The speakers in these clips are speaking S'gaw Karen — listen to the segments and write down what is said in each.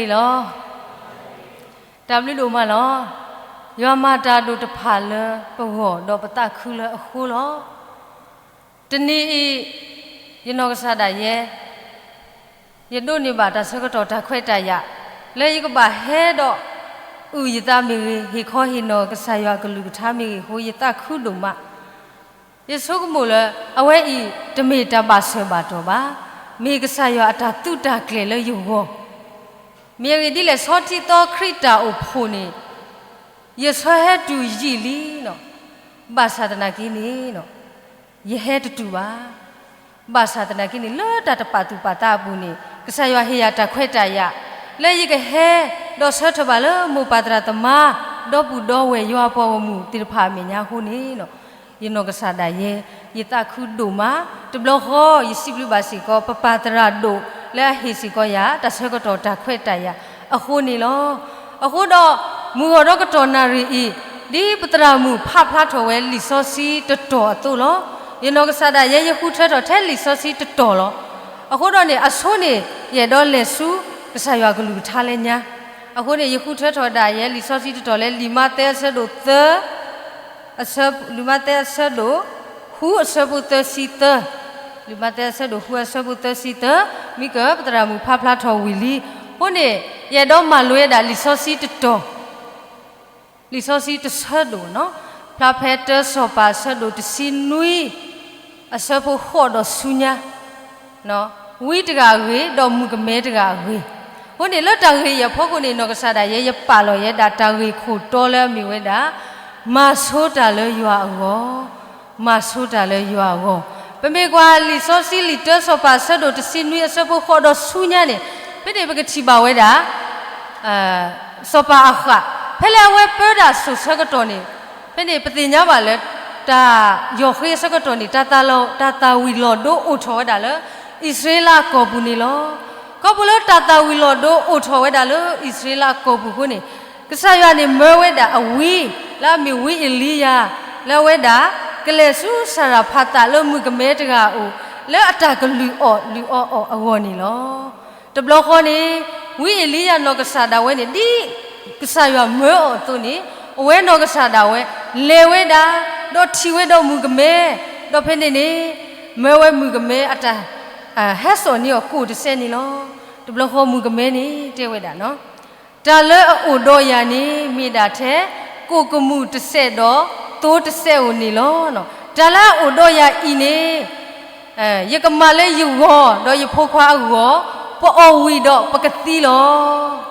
လီၤ. တၢ်ဘျုးဒိၣ်မးလီၤ. ယွၤမၤတၢ်ဒိၣ်တဖၣ်လၢပဂီၢ်ဒီးပသးခုလၢအဃိလီၤ. တနံၤအံၤ ယနီၢ်ကစၢ်ဒၣ်ယဲ ယဒိးန့ၢ်ဘၣ်တၢ်ဆၢကတီၢ်တၢ်ခွဲးတၢ်ယာ် လၢယကဘၣ်ဟဲဒီး အုၣ်ယသးမ့ၢ်ဂ့ၤ, ဟ့ၣ်ခီဟ့ၣ်နီၤကစၢ်ယွၤအကလုၢ်ကထါမ့ၢ်ဂ့ၤအဃိ ယသးခုဒိၣ်မး. ယဆိကမိၣ်လၢ အဝဲအံၤတမ့ၢ်တၢ်ဘၣ်ဆၢဘၣ်တီၢ်ဘၣ်. မ့ၢ်ကစၢ်ယွၤအတၢ်သုးတၢ်ကျဲၤလၢယဂီၢ် မ့ၢ်အဂ့ၢ်ဒ်လဲၣ် ဆီထံသီခရံာ်တၢ်အိၣ်ဖှိၣ်န့ၣ် ယဆၢဟဲတုၤယံာ်လံလီၤ. ဘၣ်ဆၣ်သနာ်က့န့ၣ် ယဟဲတတုၤဘၣ်. ဘၣ်ဆၣ်သနာ်က့န့ၣ် လၢတၢ်တပာ်သူၣ်ပာ်သးအပူၤန့ၣ် ကစၢ်ယွၤဟ့ၣ်ယၤတၢ်ခွဲးတၢ်ယာ် လၢယကဟဲဒီးဆၢထၢၣ်ဘၣ်လၢမိၢ်ပၢ်သရၣ်သမါ ဒီပုၢ်ဒီဝဲၢ်ယွၤပှၤဂီၢ်မုၢ်သ့ၣ်တဖၣ်အမဲာ်ညါအဃိန့ၣ် ယနီၢ်ကစၢ်ဒၣ်ယဲ ယသးခုဒိၣ်မး. တဘျီဃီ ယစံးဘျုးဘၣ်စ့ၢ်ကီး ပပၢ်သရၣ်ဒိၣ် လၢအဟ့ၣ်စ့ၢ်ကီးယၤ တၢ်ဆၢကတီၢ်တၢ်ခွဲးတၢ်ယာ်အဃိန့ၣ်လီၤ. အဃိဒီး မုၢ်ဂီၤဒီးကတီၢ်နၣ်ရံၣ်အံၤ ဒ်ပသရၣ်မုၣ်ဖးဖျါထီၣ်ဝဲလံာ်စီဆှံတတီၤအသိးလီၤ. ယနီၢ်ကစၢ်ဒၣ်ယဲ ယဃုထၢထီၣ်ထဲလံာ်စီဆှံတတီၤလီၤ. အဃိဒီးန့ၣ် အဆိန့ၣ် ယအဲၣ်ဒိးလဲၤဆူ ကစၢ်ယွၤကလုၢ်ကထါလၢညါ အဃိန့ၣ် ယဃုထၢထီၣ်ဒၣ်ယဲလံာ်စီဆှံတတီၤလၢ လံာ်မးသဲအဆၢဒိၣ်သၢ အဆၢ, လံာ်မးသဲအဆၢဒိၣ်ဃုအဆၢဖိသၢဆံသၢ, လံာ်မးသဲအဆၢဒိၣ်ဃုအဆၢဖိသၢဆံသၢ, မ့ၢ်ကပသရၣ်မုၣ်ဖးဖျါထီၣ်ဝံၤလံ. အဃိန့ၣ် ယအဲၣ်ဒိးမၤလိဝဲဒၣ်လံာ်စီဆှံတတီၤ လံာ်စီဆှံတဆၢဒိၣ်နီၤ, ဖျါဖဲတၢစီၤပၤအဆၢဒိၣ်တဆံနွံ အဆၢဖိဃိးဒီးဆူညါ ဝံတဂၤအဂ့ၢ် ဒီးမုၣ်ကမဲတဂၤအဂ့ၢ်. အဃိန့ၣ် လၢတၢ်ဂ့ၢ်အံၤအဖီခိၣ်န့ၣ် နီၢ်ကစၢ်ဒၣ်ယဲ ယပာ်လီၤယဲဒၣ်တၢ်ဂ့ၢ်ခိၣ်တီလၢအမ့ၢ်ဝဲဒၣ် မၤဆိတၢ်လၢယွၤအဂီၢ်, မၤဆိတၢ်လၢယွၤအဂီၢ်. ပမ့ၢ်ကွၢ်လံာ်စီဆှံလံာ်တၢစီၤပၤအဆၢဒိၣ်တဆံနွံအဆၢဖိဃိးဒီးဆူညါန့ၣ် ဖဲန့ၣ်ပကထံၣ်ဘၣ်ဝဲဒၣ် စီၤပၤအဃး ဖဲလၢအဝဲပၢတၢ်အစိၤဆၢကတီၢ်န့ၣ် ဖဲန့ၣ်ပသ့ၣ်ညါဘၣ်လၢ တၢ်ယီၢ်ဃ့အဆၢကတီၢ်န့ၣ် တၢ်သၣ်ဝံၤလီၢ်ဒိအိၣ်ထီၣ်ဝဲဒၣ်လၢ အံၣ်စရ့လးကီၢ်ပူၤန့ၣ်လီၤ. ခီဖျိလၢတၢ်သၣ်ဝံၤလီၢ်ဒိအိၣ်ထီၣ်ဝဲဒၣ်လၢအံၣ်စရ့လးကီၢ်ပူၤအဃိန့ၣ် ကစၢ်ယွၤန့ၣ်မၢဝဲဒၣ်အဝံ လၢအမ့ၢ်ဝံအ့လံယၤ လၢအဝဲဒၣ် ကလဲၤဆူစၤရဖးသးလၢမုၣ်ကမဲတဂၤအအိၣ် လၢအတၢ်ကလုၢ်အီၣ်လုၢ်အီအီၣ်အဂီၢ်န့ၣ်လီၤ. တဘျီဃီန့ၣ် ဝံအ့လံယၤနီၢ်ကစၢ်ဒၣ်ဝဲန့ၣ် ဒ်ကစၢ်ယွၤမၢအီၤအသိးန့ၣ် အဝဲနီၢ်ကစၢ်ဒၣ်ဝဲ လဲၤဝဲဒၣ် ဒီးထံၣ်ဝဲဒီးမုၣ်ကမဲ ဒီးဖဲန့ၣ်န့ၣ် မၢဝဲမုၣ်ကမဲအတၢ် ဟဲစိာ်န့ၢ်အီၤကိၣ်တစဲးန့ၣ်လီၤ. တဘျီဃီမုၣ်ကမဲန့ၣ်တဲဝဲဒၣ်နီၤ တၢ်လၢအအိၣ်ဒီးယၤန့ၣ် မ့ၢ်ဒၣ်ထဲ ကိၣ်ကမူၣ်တစဲးဒီးသိတစဲးဧိၤန့ၣ်လီၤ. တၢ်လၢအအိၣ်ဒီးယၤအံၤန့ၣ် ယကမၤလၢယဂီၢ်ဒီးယဖိခွါအဂီၢ် ပအီၣ်ဝံၤဒီးပကသံလီၤ.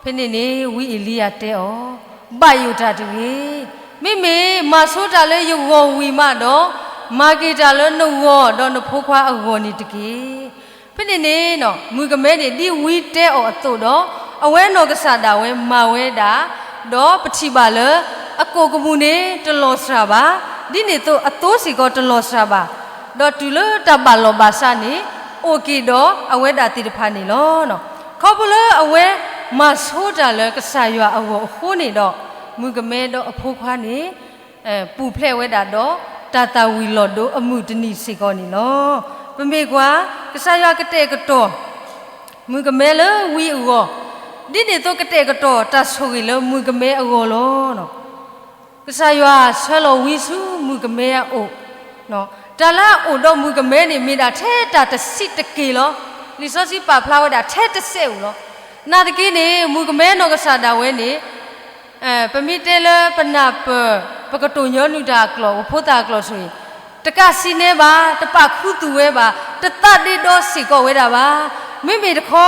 ဖဲန့ၣ်န့ၣ် ဝံအ့လံယၤတဲအီၤ, ဘၣ်ယိၣ်တၢ်တဂ့ၤ. မ့မ့ၢ်မၤဆိတၢ်လၢယဂီၢ်ဝံၤမးဒီး မၤက့ၤတၢ်လၢနဂီၢ်ဒီးနဖိခွါအဂီၢ်န့ၣ်တက့ၢ်. ဖဲန့ၣ်န့ၣ် မုၣ်ကမဲန့ၣ် ဒ်ဝံတဲအီၤအသိးဒီး အဝဲနီၢ်ကစၢ်ဒၣ်ဝဲမၤဝဲဒၣ်, ဒီးပထံၣ်ဘၣ်လၢ အကိၣ်ကမူၣ်န့ၣ်တလီၤစှၤဘၣ်, ဒ်န့ၣ်အသိးအသိစ့ၢ်ကီးတလီၤစှၤဘၣ်, ဒီးတုၤလၢတၢ်ဘၣ်လီၤဘၣ်စးန့ၣ် အိၣ်က့ၤဒီးအဝဲဒၣ်သ့ၣ်တဖၣ်န့ၣ်လီၤ. ခီဖျိလၢအဝဲမၤဆိတၢ်လၢကစၢ်ယွၤအဂီၢ်အဃိန့ၣ်ဒီး မုၣ်ကမဲဒီးအဖိခွါန့ၣ် ပူၤဖျဲးဝဲဒၣ်ဒီး တၢ်သၣ်ဝံၤလီၢ်ဒိအမုၢ်တနံၤစ့ၢ်ကီးန့ၣ်လီၤ. ပမ့ၢ်ကွၢ် ကစၢ်ယွၤကတဲာ်ကတီၤ မုၣ်ကမဲလၢဝံအဂီၢ်, ဒ်န့ၣ်အသိးကတဲာ်ကတီၤတၢ်ဆိၣ်ဂ့ၤလၢမုၣ်ကမဲအဂီၢ်လီၤ. ကစၢ်ယွၤဆှၢလီၤဝံဆူမုၣ်ကမဲအအိၣ်, တၢ်လၢအအိၣ်ဒီးမုၣ်ကမဲန့ၣ် မ့ၢ်ဒၣ်ထဲတၢ်တဆံးတက့ၢ်လီၤ. လံာ်စီဆှံပာ်ဖျါဝဲဒၣ်ထဲတစဲးဧိၤလီၤ. နာ်သက့န့ၣ် မုၣ်ကမဲနီၢ်ကစၢ်ဒၣ်ဝဲန့ၣ် ပမ့ၢ်တဲလၢပနၢ်ပၢၢ် ပကတိၤညီနုၢ်တၢ်အကျိာ် ပဖိသၣ်အကျိာ်ဆိၣ်ဂ့ၤ တကးစံးန့ၢ်ဘၣ် တပာ်ခူသူၣ်ဝဲဘၣ် တသးဒ့ဒီစ့ၢ်ကီးဝဲဒၣ်ဘၣ်. မ့မ့ၢ်တခီ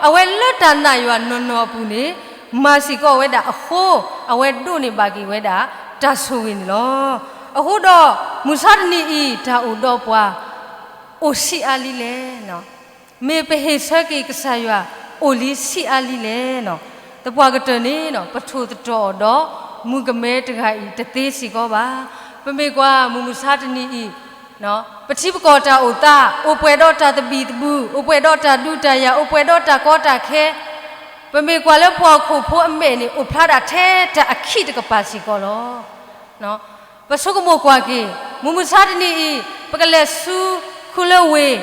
အဝဲလၢတၢ်နာ်ယွၤနီၢ်နီၢ်အပူၤန့ၣ် မၤစ့ၢ်ကီးဝဲဒၣ်အဃိ အဝဲဒိးန့ၢ်ဘၣ်က့ၤဝဲဒၣ် တၢ်ဆိၣ်ဂ့ၤန့ၣ်လီၤ. အဃိဒီး မုၢ်ဆါတနံၤအံၤ တၢ်အိၣ်ဒီးပှၤ အိၣ်ဆံးအါလံလဲၣ် မ့ၢ်ပဟ့ၣ်ဆၢက့ၤကစၢ်ယွၤအိၣ်လံဆံးအါလံလဲၣ်. သပှၢ်ကတၢၢ်န့ၣ် ပထိၣ်သတြီၤအီၤဒီး မုၣ်ကမဲတဂၤအံၤတသ့စ့ၢ်ကီးဘၣ်. ပမ့ၢ်ကွၢ်မုၢ်မုၢ်ဆါတနံၤအံၤ ပထံပကီၢ်တၢ်အိၣ်သး အိၣ်ပှဲၤဒီးတၢ်သဘံၣ်သဘုၣ် အိၣ်ပှဲၤဒီးတၢ်ဒုးတၢ်ယၤ အိၣ်ပှဲၤဒီးတၢ်ကီတၢ်ခဲ ပမ့ၢ်ကွၢ်လၢပှၤဟီၣ်ခိၣ်ဖိအမဲာ်န့ၣ် အိၣ်ဖျါဒၣ်ထဲတၢ်အခံးတကပၤစ့ၢ်ကီးလီၤ. ပဆိကမိၣ်ကွၢ်က့ၤ မုၢ်မုၢ်ဆါတနံၤအံၤ ပကလဲၤဆူခူလၢဝ့ၢ်,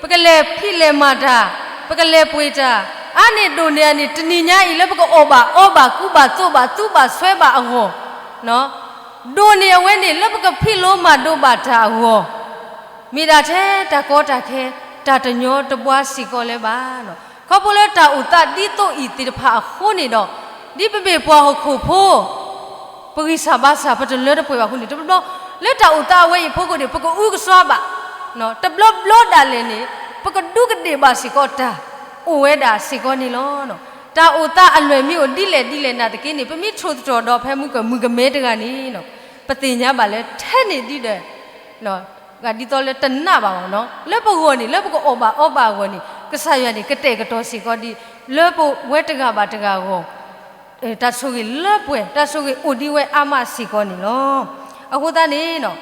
ပကလဲၤဖံးလဲၤမၤတၢ်, ပကလဲၤပှ့ၤတၢ်, အါန့ၢ်ဒိၣ်န့ၢ်အန့ၣ် တနံၤညါအံၤလၢပကအီၣ်ဘၣ်အီဘၣ်ကူဘၣ်သိးဘၣ်သူဘၣ်ဆွဲဘၣ်အဂီၢ်, ဒိၣ်န့ၢ်အဝဲန့ၣ် လၢပကဖံးလိမၤဒိးဘၣ်တၢ်အဂီၢ်, မ့ၢ်ဒၣ်ထဲတၢ်ကီတၢ်ခဲ တၢ်တညီတဘှါစ့ၢ်ကီးလၢၤဘၣ်. ခီဖျိလၢတၢ်အိၣ်သးဒ်သိးအံၤသ့ၣ်တဖၣ်အဃိန့ၣ်ဒီး, ဒ်ပမ့ၢ်ပှၤဟီၣ်ခိၣ်ဖိ ပဂံၢ်စၢ်ဘါစၢ် ပတလၢတပှဲၤဘၣ်အဃိန့ၣ် တဘျီဘျီ လၢတၢ်အိၣ်သးအဝဲအံၤအဖီခိၣ်န့ၣ် ပကအုကစွါဘၣ်, တဘျီဘျီဒၣ်လဲာ်န့ၣ် ပကဒူးကဒ့ၣ်ဘၣ်စ့ၢ်ကီးတၢ် အိၣ်ဝဲဒၣ်စ့ၢ်ကီးန့ၣ်လီၤ. တၢ်အိၣ်သးအလွဲၢ်မ့ၢ်အိၣ်ဒ်လဲၣ်ဒ်လဲၣ်နာ်သက့န့ၣ် ပမ့ၢ်ထိၣ်သတြီၤဒီးဖဲမုၢ်ကမုၢ်ကမဲတဂၤန့ၣ်, ပသ့ၣ်ညါဘၣ်လၢထဲန့ၣ်ဒ်ဒီး ဒ်သိးလၢတနာ်ဘၣ်အီၤ, လၢပဂီၢ်န့ၣ် လၢပကအီၣ်ဘၣ်အီဘၣ်အဂီၢ်န့ၣ် ကစၢ်ယွၤန့ၣ် ကတဲာ်ကတီၤစ့ၢ်ကီးဒ် လၢပဝဲတဂၤဘၣ်တဂၤအဂီၢ် တၢ်ဆိၣ်ဂ့ၤလၢပှဲၤ တၢ်ဆိၣ်ဂ့ၤအိၣ်ဒံးဝဲအါမးစ့ၢ်ကီးန့ၣ်လီၤ. အဃိသတးန့ၣ်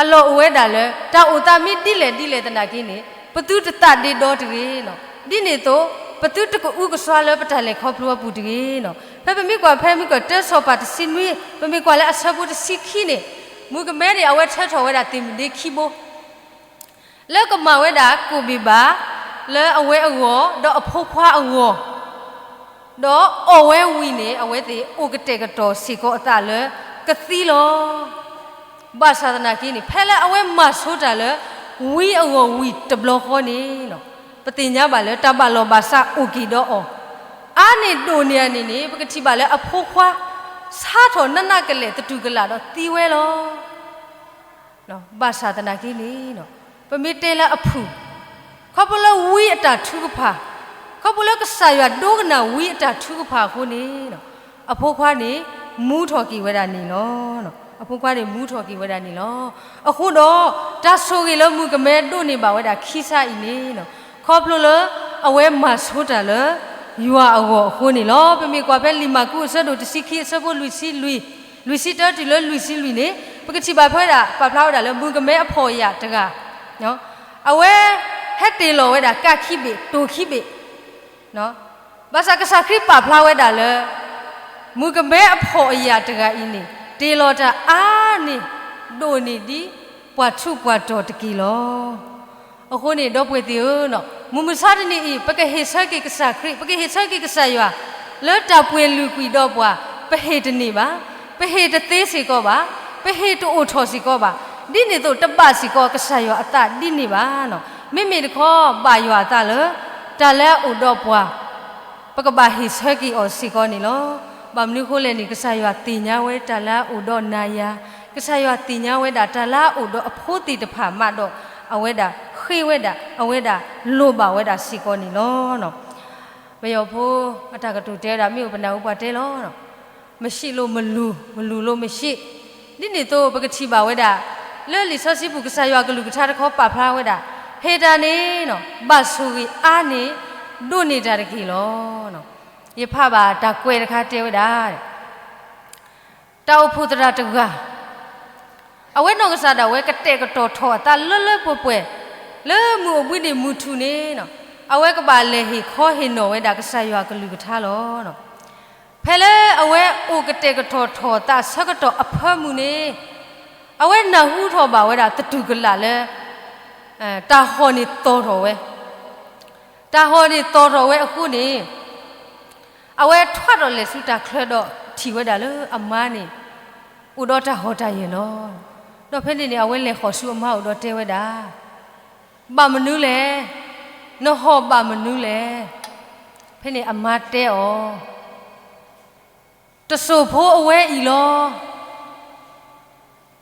အလီၢ်အိၣ်ဝဲဒၣ်လၢ တၢ်အိၣ်သးမ့ၢ်ဒ်လဲၣ်ဒ်လဲၣ်သနာ်က့န့ၣ် ပသုတသးဒ့ဒီတဂ့ၤ, ဒ်န့ၣ်အသိး ပသုတကအုကစွါလၢပတၢ်လဲၤခီဖျိအပူၤတဂ့ၤ. ဖဲပမ့ၢ်ကွၢ်ဖဲမုၢ်ကတၢၢ်စီၤပၤတဆံနွံ ပမ့ၢ်ကွၢ်လၢအဆၢဖိတဆံခံန့ၣ် မုၢ်ကမဲန့ၣ် အဝဲထၢထီၣ်ဝဲဒၣ်သ့ၣ်မုၣ်ဒ့ခံဘိ လၢကမၤဝဲဒၣ်ကိၣ်ဘ့ၣ်ဘၣ် လၢအဝဲအဂီၢ် ဒီးအဖိခွါအဂီၢ်, ဒီးအီၣ်ဝဲဝံၤန့ၣ် အဝဲသ့ၣ်အိၣ်ကတဲာ်ကတီၤစ့ၢ်ကီးအသးလၢကသံလီၤ. ဘၣ်ဆၣ်သနာ်က့န့ၣ် ဖဲလၢအဝဲမၤဆိတၢ်လၢ ဝံအဂီၢ်ဝံၤတဘျီဃီန့ၣ် ပသ့ၣ်ညါဘၣ်လၢတၢ်ဘၣ်လီၤဘၣ်စးအိၣ်က့ၤဒီးအီၤ, အါန့ၢ်ဒိၣ်န့ၢ်အန့ၣ်န့ၣ် ပကထံၣ်ဘၣ်လၢအဖိခွါ ဆါထီၣ်နးနးကလဲာ်သတူၢ်ကလာ်ဒီးသံဝဲလီၤ. ဘၣ်ဆၣ်သနာ်က့န့ၣ် ပမ့ၢ်တဲလၢအဖုၣ်, ခီဖျိလၢဝံအတၢ်ထုကဖၣ်, ခီဖျိလၢကစၢ်ယွၤဒိကနၣ်ဝံအတၢ်ထုကဖၣ်အဃိန့ၣ် အဖိခွါန့ၣ် မူထီၣ်က့ၤဝဲဒၣ်န့ၣ်လီၤ. အဖိခွါန့ၣ်မူထီၣ်က့ၤဝဲဒၣ်န့ၣ်လီၤ. အဃိဒီး တၢ်ဆိၣ်ဂ့ၤလၢမုၣ်ကမဲဒိးန့ၢ်ဘၣ်ဝဲဒၣ်ခံဆါအံၤန့ၣ် ခီဖျိလၢအဝဲမၤဆိတၢ်လၢ ယွၤအဂီၢ်အဃိန့ၣ်လီၤ. ပမ့ၢ်ကွၢ်ဖဲလံာ်မၢ်ကူးအဆၢဒိၣ်တဆံခံအဆၢဖိလွံၢ်ဆံလွံၢ်, လွံၢ်ဆံတၢတုၤလၢလွံၢ်ဆံလွံၢ်န့ၣ် ပကထံၣ်ဘၣ်ဖဲဝဲဒၣ် ပာ်ဖျါဝဲဒၣ်လၢမုၣ်ကမဲအဖှီၣ်အယာ်တဂၤ, အဝဲ ဟဲတ့ၢ်လီၤဝဲဒၣ်ကါခံဘ့ၣ် တိၢ်ခံဘ့ၣ်, ဘၣ်ဆၣ်ကစၢ်ခရံာ်ပာ်ဖျါဝဲဒၣ်လၢ မုၣ်ကမဲအဖှီၣ်အယာ်တဂၤအံၤန့ၣ် တ့ၢ်လီၤတၢ်အါန့ၢ် ဒိၣ်န့ၢ်ဒ်ပှၤထူးပှၤတီၤတက့ၢ်လီၤ. အဃိန့ၣ် ဒီပုၢ်ဝဲၢ်သ့ၣ်ဧၢ, မုၢ်မဆါတနံၤအံၤ ပကဟ့ၣ်ဆၢက့ၤကစၢ်ခရံာ် ပကဟ့ၣ်ဆၢက့ၤကစၢ်ယွၤ လၢတၢ်ပှ့ၤလုၢ်ကွံာ်ဒီးပှၤ ပဟ့ၣ်တန့ၢ်ဘၣ်, ပဟ့ၣ်တသ့စ့ၢ်ကီးဘၣ်, ပဟ့ၣ်တအိၣ်ထီၣ်စ့ၢ်ကီးဘၣ်, ဒ်န့ၣ်အသိးတဘၣ်စ့ၢ်ကီးကစၢ်ယွၤအသးဒ်န့ၣ်ဘၣ်. မ့မ့ၢ်တခီ ဘၣ်ယွၤအသးလၢ တၢ်လၢအအိၣ်ဒီးပှၤ ပကဘၣ်ဟ့ၣ်ဆၢက့ၤအီၤစ့ၢ်ကီးန့ၣ်လီၤ. ဘၣ်မနုၤအဃိလဲၣ်န့ၣ် ကစၢ်ယွၤသ့ၣ်ညါဝဲတၢ်လၢအအိၣ်ဒီးနၤယၤ, ကစၢ်ယွၤသ့ၣ်ညါဝဲဒၣ်တၢ်လၢအအိၣ်ဒီးအဖိသ့ၣ်တဖၣ်မးဒီး အဝဲဒၣ်ဃ့ဝဲဒၣ် အဝဲဒၣ်လိၣ်ဘၣ်ဝဲဒၣ်စ့ၢ်ကီးန့ၣ်လီၤ. ပယီၤဖိအတၢ်ကတိၤတဲဝဲဒၣ် မ့ၣ်အူပနၢ်ဟူပှၤတဲလီၤ. မရှိလို့မလူ, မလူလို့မရှိ, ဒ်န့ၣ်အသိးပကထံၣ်ဘၣ်ဝဲဒၣ် လၢလံာ်စီဆှံပူၤကစၢ်ယွၤအကလုၢ်ကထါတခီပာ်ဖျါဝဲဒၣ် ဟ့ၣ်တၢ်န့ၣ် ဘၣ်ဆိၣ်ဂ့ၤအါန့ၢ် ဒိၣ်န့ၢ်တၢ်တက့ၢ်လီၤ. ယဖးဘၣ်တၢ်ကွဲးတခါတဲဝဲဒၣ် တၢ်အိၣ်ဖှိၣ်သရၣ်တဂၤ အဝဲနီၢ်ကစၢ်ဒၣ်ဝဲကတဲာ်ကတီၤထီၣ်အသးလၢလၢပှဲၤပှဲၤ လၢမုၢ်အိၣ်ဘှံးနံၤမုၢ်ထူၣ်န့ၣ် အဝဲကဘၣ်လဲၤဟ့ၣ်ခီဟ့ၣ်နီၤဝဲဒၣ်ကစၢ်ယွၤအကလုၢ်ကထါလီၤ. ဖဲလၢအဝဲအိၣ်ကတဲာ်ကတီၤထီၣ်အသးဆၢကတီၢ်အဖၢမုၢ်န့ၣ် အဝဲနၢ်ဟူထီၣ်ဘၣ်ဝဲဒၣ်သတူၢ်ကလာ်လၢ တၢ်ဟီၣ်န့ၣ်သီၣ်ထီၣ်ဝဲ, တၢ်ဟီၣ်န့ၣ်သီၣ်ထီၣ်ဝဲအဃိန့ၣ် အဝဲထွးထီၣ်လဲၤဆူတၢ်ချၢဒီးထံၣ်ဝဲဒၣ်လၢအမါန့ၣ် အိၣ်ဒီးတၢ်ဟီၣ်တၢ်ယၢၤလီၤ. ဒီးဖဲန့ၣ်န့ၣ် အဝဲလဲၤဃီၤဆူအမါအိၣ်ဒီးတဲဝဲဒၣ်, ဘၣ်မနုၤလဲၣ်, နဟီၣ်ဘၣ်မနုၤလဲၣ်. ဖဲန့ၣ်အမါတဲအီၤ, တစိၢ်ဖိအဝဲအံၤလီၤ.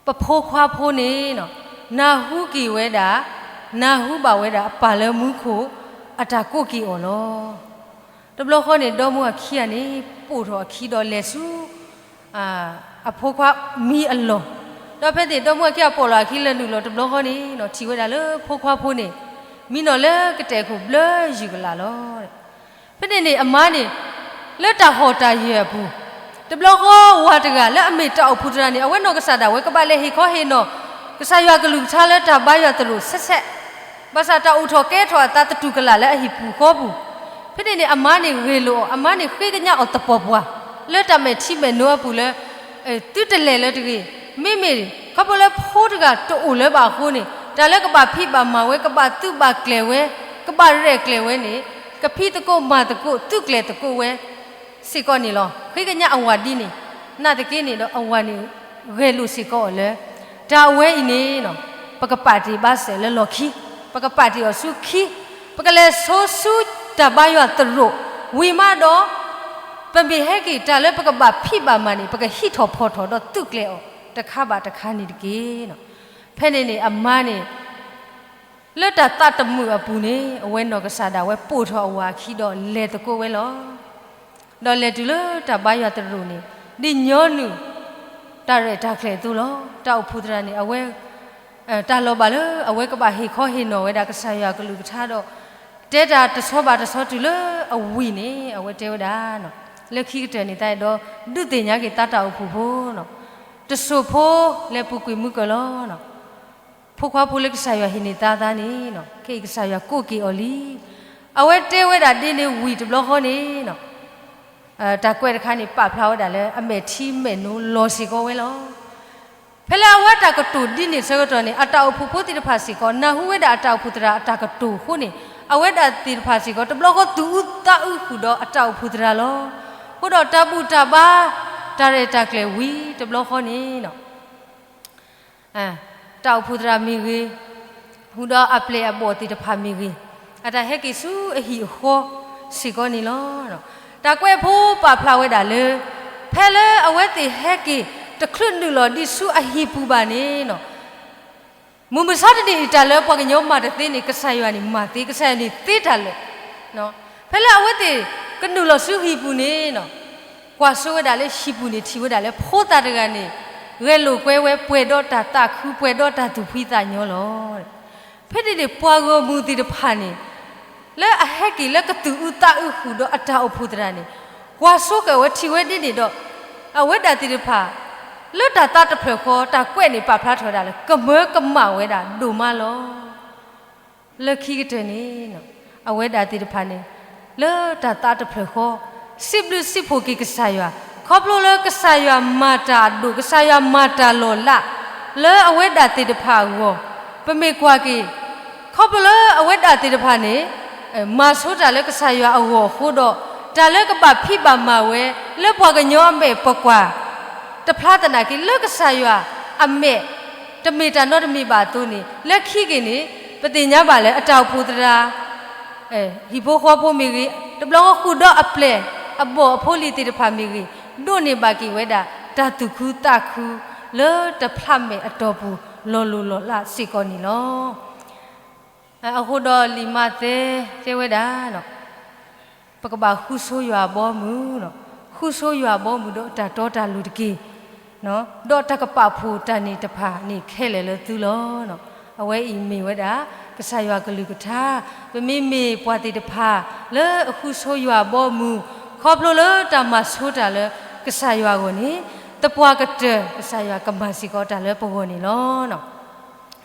ပဖိခွါဖိန့ၣ် နၢ်ဟူက့ၤဝဲဒၣ်, နၢ်ဟူဘၣ်ဝဲဒၣ်အပၢ်လၢမူခိၣ် အတၢ်ကိးက့ၤအီၤလီၤ. တဘျီဃီန့ၣ် ဒီမါဝၤခံဂၤန့ၣ် ပိာ်ထီၣ်အခံဒီးလဲၤဆူ အဖိခွါမံအလီၢ်, ဒီးဖဲန့ၣ် ဒီမါဝၤခံဂၤပိာ်လီၤအခံလဲၤနုာ်လီၤတဘျီဃီန့ၣ် ထံၣ်ဝဲဒၣ်လၢဖိခွါဖိန့ၣ် မံနီၤလၢကတဲာ်ခိၣ်ဘျၢယုၢ်ကလာ်လီၤ. ဖဲန့ၣ်န့ၣ် အမါန့ၣ် လၢတၢ်ဟီၣ်တၢ်ယၢၤအပူၤ, တဘျီဃီဝၤတဂၤလၢအမ့ၢ်တၢ်အိၣ်ဖှိၣ်သရၣ်န့ၣ် အဝဲနီၢ်ကစၢ်ဒၣ်ဝဲကဘၣ်လဲၤဟ့ၣ်ခီဟ့ၣ်နီၤ ကစၢ်ယွၤကလုၢ်ကထါလၢတၢ်ဘါယွၤသရိာ်ဆဲးဆဲး, ဘၣ်ဆၣ်တၢ်အိၣ်ထီၣ်ကဲထီၣ်အသးသတူၢ်ကလာ်လၢအဟံၣ်ပူၤဃီပူၤ, ဖဲန့ၣ်န့ၣ် အမါန့ၣ်ဂ့ၢ်လိာ်အီၤ, အမါန့ၣ်ဃ့ကညးအီၤသပှၢ်ပှၢ် လၢတၢ်မဲာ်ထံမဲာ်နိအပူၤလၢ သုတလဲၤလၢၤတဂ့ၤ, မ့မ့ၢ် ခီဖျိလၢဖိတဂၤတအိၣ်လၢၤဘၣ်အဃိန့ၣ် တၢ်လၢကဘၣ်ဖံးဘၣ်မၤဝဲ ကဘၣ်သုးဘၣ်ကျဲၤဝဲ ကဘၣ်ရဲၣ်ကျဲၤဝဲန့ၣ် ကဖံးသကိးမၤသကိး သုးကျဲၤသကိးဝဲစ့ၢ်ကီးန့ၣ်လီၤ. ဃ့ကညးအဝၤဒ်န့ၣ်, နာ်သက့န့ၣ်ဒီးအဝၤန့ၣ် ဂဲၤလိာ်စ့ၢ်ကီးအီၤလၢ တၢ်အဝဲအံၤန့ၣ် ပကပာ်တ့ၢ်ဘၣ်စဲးလၢလီၢ်ခံ, ပကပာ်တ့ၢ်အီၤဆူခံ, ပကလဲၤဆိဆူတၢ်ဘါယွၤသရိာ်, ဝံၤမးဒီး ပမ့ၢ်ဟဲက့ၤတၢ်လၢပကဘၣ်ဖံးဘၣ်မၤန့ၣ် ပကဟံးထီၣ်ဖီၣ်ထီၣ်ဒီးသုးကျဲၤအီၤတခါဘၣ်တခါန့ၣ်တက့ၢ်. ဖဲန့ၣ်န့ၣ်အမါန့ၣ် လၢတၢ်သးတမုာ်အပူၤန့ၣ် အဝဲနီၢ်ကစၢ်ဒၣ်ဝဲပိာ်ထီၣ်အဝၤအခံဒီးလဲၤသကိးဝဲလီၤ. ဒီးလဲၤတုၤလၢတၢ်ဘါယွၤသရိာ်န့ၣ် ဒ်ညီနုၢ်တၢ်ရဲၣ်တၢ်ကျဲၤအသိးလီၤ. တၢ်အိၣ်ဖှိၣ်သရၣ်န့ၣ် အဝဲ တၢ်လီၤဘၣ်လၢအဝဲကဘၣ်ဟ့ၣ်ခီဟ့ၣ်နီၤဝဲဒၣ်ကစၢ်ယွၤကလုၢ်ကထါဒီး တဲတၢ်တဆီဘၣ်တဆီတုၤလၢအဝံၤန့ၣ် အဝဲတဲဝဲဒၣ် လၢခံကတၢၢ်န့ၣ် သးအဲၣ်ဒိးဒုးသ့ၣ်ညါက့ၤသးတၢ်အိၣ်ဖှိၣ်ဖိ တစိၢ်ဖိလဲၤပူၤကွံာ်မုၢ်ကၢၢ်လီၤ. ဖိခွါဖိလၢကစၢ်ယွၤဟ့ၣ်န့ၢ်သါသးန့ၣ် ခဲအံၤကစၢ်ယွၤကိးက့ၤအီၤလံ. အဝဲတဲဝဲဒၣ်ဒ်န့ၣ်ဝံၤတဘျီဃီန့ၣ် တၢ်ကွဲးတခါန့ၣ် ပာ်ဖျါဝဲဒၣ်လၢအမဲာ်ထံမဲာ်နိလီၤစ့ၢ်ကီးဝဲလီၤ. ဖဲလၢအဝဲတၢ်ကတိၤဒ်န့ၣ်ဆၢကတီၢ်န့ၣ် အတၢ်အိၣ်ဖှိၣ်ဖိသ့ၣ်တဖၣ်စ့ၢ်ကီး နၢ်ဟူဝဲဒၣ်အတၢ်အိၣ်ဖှိၣ်သရၣ်အတၢ်ကတိၤအဃိန့ၣ် အဝဲဒၣ်သ့ၣ်တဖၣ်စ့ၢ်ကီး တဘျီဃီသူၣ်အုးသးအုးဃုာ်ဒီးအတၢ်အိၣ်ဖှိၣ်သရၣ်လီၤ. အဃိဒီးတၢ်ဘူၣ်တၢ်ဘါ တၢ်ရဲၣ်တၢ်ကျဲၤဝံၤတဘျီဃီန့ၣ် တၢ်အိၣ်ဖှိၣ်သရၣ်မ့ၢ်ဂ့ၤ, ဃုာ်ဒီးအပျဲၢ်အဘီၣ်သ့ၣ်တဖၣ်မ့ၢ်ဂ့ၤ, အတၢ်ဟဲက့ၤဆူအဟံၣ်အဃီစ့ၢ်ကီးန့ၣ်လီၤ. တၢ်ကွဲးဖိပာ်ဖျါဝဲဒၣ်လၢ ဖဲလၢအဝဲသ့ၣ်ဟဲက့ၤတချုးနုာ်လီၤဒံးဆူအဟံၣ်ပူၤဘၣ်န့ၣ် မုၢ်မဆါတနံၤအံၤ တၢ်လၢပှၤကညီမၤတသ့န့ၣ် ကစၢ်ယွၤန့ၣ်မၤသ့, ကစၢ်ယွၤန့ၣ်သ့တၢ်လၢာ်. ဖဲလၢအဝဲသ့ၣ်ကနုာ်လီၤဆူဟံၣ်ပူၤန့ၣ် ကွၢ်စိဝဲဒၣ်လၢဟံၣ်ပူၤန့ၣ် ထံၣ်ဝဲဒၣ်လၢဖိသၣ်တဂၤန့ၣ် ဂဲၤလိာ်ကွဲဝဲ ပှဲၤဒီးတၢ်သးခု ပှဲၤဒီးတၢ်သူၣ်ဖှံသးညီလီၤ. ဖဲန့ၣ်န့ၣ် ပှၤဂီၢ်မုၢ်သ့ၣ်တဖၣ်န့ၣ် လၢအဟဲက့ၤလၢကသူၣ်အုးသးအုးဃုာ်ဒီးအတၢ်အိၣ်ဖှိၣ်သရၣ်န့ၣ် ကွၢ်စိကၢၢ်ဝဲထံၣ်ဝဲဒ်န့ၣ်ဒီး အဝဲဒၣ်သ့ၣ်တဖၣ် လၢတၢ်သးတဖျၢၣ်ဃီ တၢ်ကွဲးန့ၣ်ပာ်ဖျါထီၣ်ဝဲဒၣ်လၢ ကမၢကမၣ်ဝဲဒၣ်ဒိၣ်မးလီၤ. လၢခံကတၢၢ်န့ၣ် အဝဲဒၣ်သ့ၣ်တဖၣ်န့ၣ် လၢတၢ်သးတဖျၢၣ်ဃီ စံးဘျုးစံးဖှိၣ်က့ၤကစၢ်ယွၤ ခီဖျိလၢကစၢ်ယွၤမၤတၢ်အဒိၣ် ကစၢ်ယွၤမၤတၢ်လီၤလး လၢအဝဲဒၣ်သ့ၣ်တဖၣ်အဂီၢ် ပမ့ၢ်ကွၢ်က့ၤ ခီဖျိလၢအဝဲဒၣ်သ့ၣ်တဖၣ်န့ၣ် မၤဆိတၢ်လၢကစၢ်ယွၤအဂီၢ်အဃိဒီး တၢ်လၢကဘၣ်ဖံးဘၣ်မၤဝဲ လၢပှၤကညီအမဲာ်ပကွၢ် တဖျါသနာ်က့ လၢကစၢ်ယွၤအမဲာ် တမ့ၢ်တၢ်နီတမံၤဘၣ်အသိးန့ၣ် လၢခံက့ၤန့ၣ် ပသ့ၣ်ညါဘၣ်လၢအတၢ်အိၣ်ဖှိၣ်သရၣ် ဟံၣ်ဖိဃီဖိမ့ၢ်ဂ့ၤ, တဘျီဃီဃုာ်ဒီးအပျဲၢ်အဘီၣ်အဖိလံၤသ့ၣ်တဖၣ်မ့ၢ်ဂ့ၤ, ဒိးန့ၢ်ဘၣ်က့ၤဝဲဒၣ် တၢ်သူၣ်ခုသးခု လၢတဖျးမဲာ်အတီၢ်ပူၤ လီၤလိၢ်လီၤလးစ့ၢ်ကီးန့ၣ်လီၤ. အဃိဒီးလံာ်မးသဲတဲဝဲဒၣ် ပကဘၣ်ဃုဆိယွၤအဘီအမုၢ်, ဃုဆိယွၤအဘီအမုၢ်ဒီးတၢ်တီတၢ်လိၤတက့ၢ်, ဒီးတၢ်ကပာ်ဖှိၣ်တၢ်န့ၣ်တဖၣ်န့ၣ်ခဲလၢာ်လၢသုလီၤ. အဝဲအံၤမ့ၢ်ဝဲဒၣ် ကစၢ်ယွၤကလုၢ်ကထါ, ပမ့မ့ၢ်ပှၤသ့ၣ်တဖၣ်လၢအဃုဆိယွၤအဘီအမုၢ်, ခီဖျိလၢတၢ်မၤဆိတၢ်လၢကစၢ်ယွၤအဂီၢ်န့ၣ်, သပှၢ်ကတၢၢ်ကစၢ်ယွၤကမၤစ့ၢ်ကီးတၢ်လၢပဂီၢ်န့ၣ်လီၤ.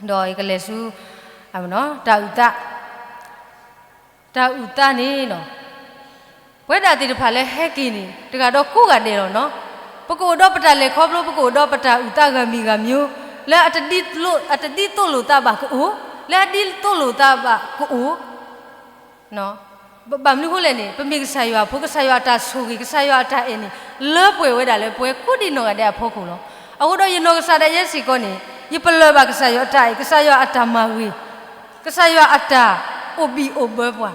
ဒီးယကလဲၤဆူ တၢ်အုၣ်သး တၢ်အုၣ်သးန့ၣ်နီၤ, ပဝဲဒၣ်သ့ၣ်တဖၣ်လၢဟဲက့ၤန့ၣ် တဂၤဒီးကိးဂၤဒဲးလီၤနီၤ. ပကအိၣ်ဒီးပတၢ်လဲၤခီဖျိ, ပကအိၣ်ဒီးပတၢ်အုၣ်သးဂၤမံၤဂၤမံၤ, လၢအတဒ်သိး, အတဒ်သိးလိာ်သးဘၣ်ကအိၣ်, လၢအဒ်သိးလိာ်သးဘၣ်ကအိၣ် ဘၣ်မနုၤဃိလဲၣ်န့ၣ် ပမ့ၢ်ကစၢ်ယွၤအဖိ, ကစၢ်ယွၤအတၢ်ဆိၣ်ဂ့ၤ, ကစၢ်ယွၤအတၢ်အဲၣ်န့ၣ် လၢပှဲၤဝဲဒၣ်လၢပဝဲကိးဒံးနီၢ်ဂၤဒဲးအဖီခိၣ်လီၤ. အဃိဒီးယနီၢ်ကစၢ်ဒၣ်ယဲစ့ၢ်ကီးန့ၣ် ယပလၢၢ်ဘၣ်ကစၢ်ယွၤအတၢ်အဲၣ်, ကစၢ်ယွၤအတၢ်မၤဂ့ၤ, ကစၢ်ယွၤအတၢ်အိၣ်ဘံၣ်အိၣ်ဘၢပှၤ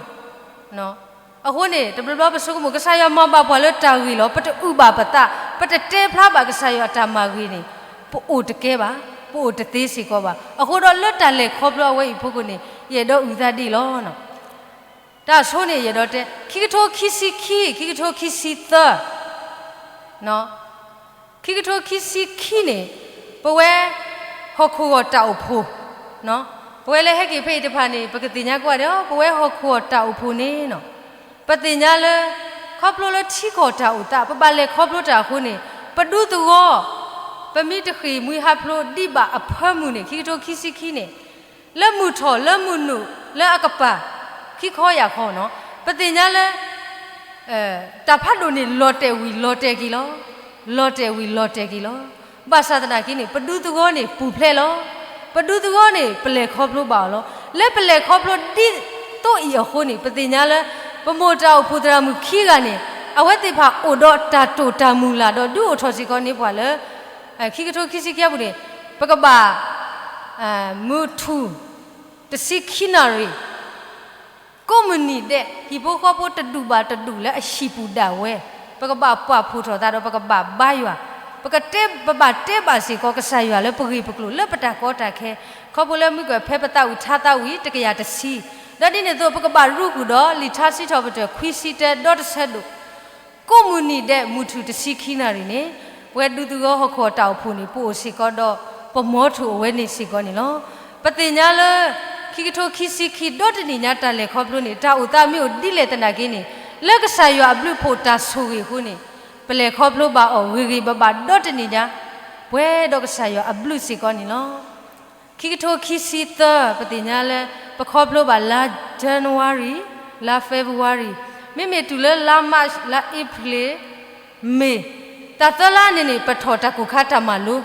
အဃိန့ၣ် တဘျီဘျီပဆိကမိၣ် ကစၢ်ယွၤမၤဘၣ်ပှၤလၢတၢ်ဂ့ၤလီၤ. ပတအုၣ်ဘၣ်ပသး, ပတတဲဖျါဘၣ်ကစၢ်ယွၤအတၢ်မၤဂ့ၤန့ၣ် ပအိၣ်တကဲဘၣ်, ပအိၣ်တသ့စ့ၢ်ကီးဘၣ်. အဃိဒီးလၢတၢ်လဲၤခီဖျိအဝဲအံၤအဖီခိၣ်န့ၣ် ယအဲၣ်ဒိးအုၣ်သးဒ်အံၤလီၤ. တၢ်ဆိန့ၣ် ယအဲၣ်ဒိးတဲ ခံကထိခံဆံခံ, ခံကထိခံဆံသၢ ခံကထိခံဆံခံန့ၣ် ပဝဲဟီၣ်ခိၣ်ဂီၢ်တၢ်အိၣ်ဖှိၣ်, ပဝဲလၢဟဲက့ၤဖဲအံၤတဖၣ်န့ၣ် ပကသ့ၣ်ညါကွၢ်ဒီး ပဝဲဟီၣ်ခိၣ်ဂီၢ်တၢ်အိၣ်ဖှိၣ်န့ၣ် ပသ့ၣ်ညါလၢ ခီဖျိလၢထံကီၢ်တၢ်အိၣ်သး ပဘၣ်လဲၤခီဖျိတၢ်အဃိန့ၣ် ပဒူသဝီ ပမ့ၢ်တဃ့ၢ်မှံဟးဖျိးဒံးဘၣ်အဖၢမုၢ်န့ၣ် ခံကထိခံဆံခံန့ၣ် လၢမုၢ်ထီၣ်လၢမုၢ်နုာ်လၢအကပၤ ခံခီယၢ်ခီနီၤ ပသ့ၣ်ညါလၢ တၢ်ဖးဒိၣ်န့ၣ် လီၤတဲာ်ဝံၤလီၤတဲာ်က့ၤလီၤ. လီၤတဲာ်ဝံၤလီၤတဲာ်က့ၤလီၤ. ဘၣ်ဆၣ်သနာ်က့န့ၣ် ပဒူသဝီန့ၣ်ပူၤဖျဲးလီၤ. ပဒူသဝီန့ၣ် ပလဲၤခီဖျိဘၣ်အီၤလီၤ. လၢပလဲၤခီဖျိဒ်သိးအံၤအဃိန့ၣ် ပသ့ၣ်ညါလၢ ပမိၢ်တၢ်အိၣ်ဖှိၣ်သရၣ်မုၣ်ခံဂၤန့ၣ် အဝဲသ့ၣ်တဖၣ်အိၣ်ဒီးတၢ်တိာ်တၢ်မုၢ်လၢ်ဒီးဒုးအိၣ်ထီၣ်စ့ၢ်ကီးန့ၢ်ပှၤလၢ ခံကထိခံဆံခံအပူၤန့ၣ် ပကဘၣ် မုၢ်ထူၣ် တဆံခံနၣ်ရံၣ် ကိးမုၢ်နံၤဒဲး ဟံၣ်ဖိဃီဖိတဒူၣ်ဘၣ်တဒူၣ်လၢအဟံၣ်ပူၤဒၣ်ဝဲ ပကဘၣ်ပာ်ဖှိၣ်ထီၣ်သးဒီးပကဘၣ်ဘါယွၤ, ပကတဲ ပဘၣ်တဲဘၣ်စ့ၢ်ကီးကစၢ်ယွၤလၢပဂ့ၢ်ပကျိၤလၢပတၢ်ကီတၢ်ခဲ, ခီဖျိလၢမုၢ်ကၢၢ်ဖဲပသးဝံၣ်ထါသးဝံၣ်တကယၤတဆံ, ဒီးဒ်န့ၣ်အသိး ပကဘၣ်ရူဃုာ်ဒီးလံာ်ထါစံးထီၣ်ပတြၢၤခွံဆံတၢဒီတဆၢဒိၣ် ကိးမုၢ်နံၤဒဲး မုၢ်ထူၣ်တဆံခံနၣ်ရံၣ်န့ၣ် ပဝဲဒူသဝီဟီၣ်ခိၣ်တၢ်အိၣ်ဖှိၣ်န့ၣ် ပအိၣ်စ့ၢ်ကီးဒီး ပမီထိၣ်အဝဲန့ၣ်စ့ၢ်ကီးန့ၣ်လီၤ. ပသ့ၣ်ညါလၢ ခံကထိခံဆံခံဒီတနံၣ်ညါတၢ်လဲၤခီဖျိန့ၣ် တၢ်အိၣ်သးမ့ၢ်အိၣ်ဒ်လဲၣ်သနာ်က့န့ၣ် လၢကစၢ်ယွၤအဘျုးဖှိၣ်တၢ်ဆိၣ်ဂ့ၤအဃိန့ၣ် ပလဲၤခီဖျိဘၣ်အီၤဂ့ၤဂ့ၤဘၣ်ဘၣ်ဒီတနံၣ်ညါ ပှဲၤဒီးကစၢ်ယွၤအဘျုးစ့ၢ်ကီးန့ၣ်လီၤ. ခံကထိခံဆံသၢ ပသ့ၣ်ညါလၢ ပခီဖျိဘၣ်လါ January လါ February မ့မ့ၢ်တုၤလၢလါ March လါ April May တၢ်သၢလါန့ၣ်န့ၣ် ပထီၣ်တၢ်ကိၢ်ခါတၢ်မၤလိ,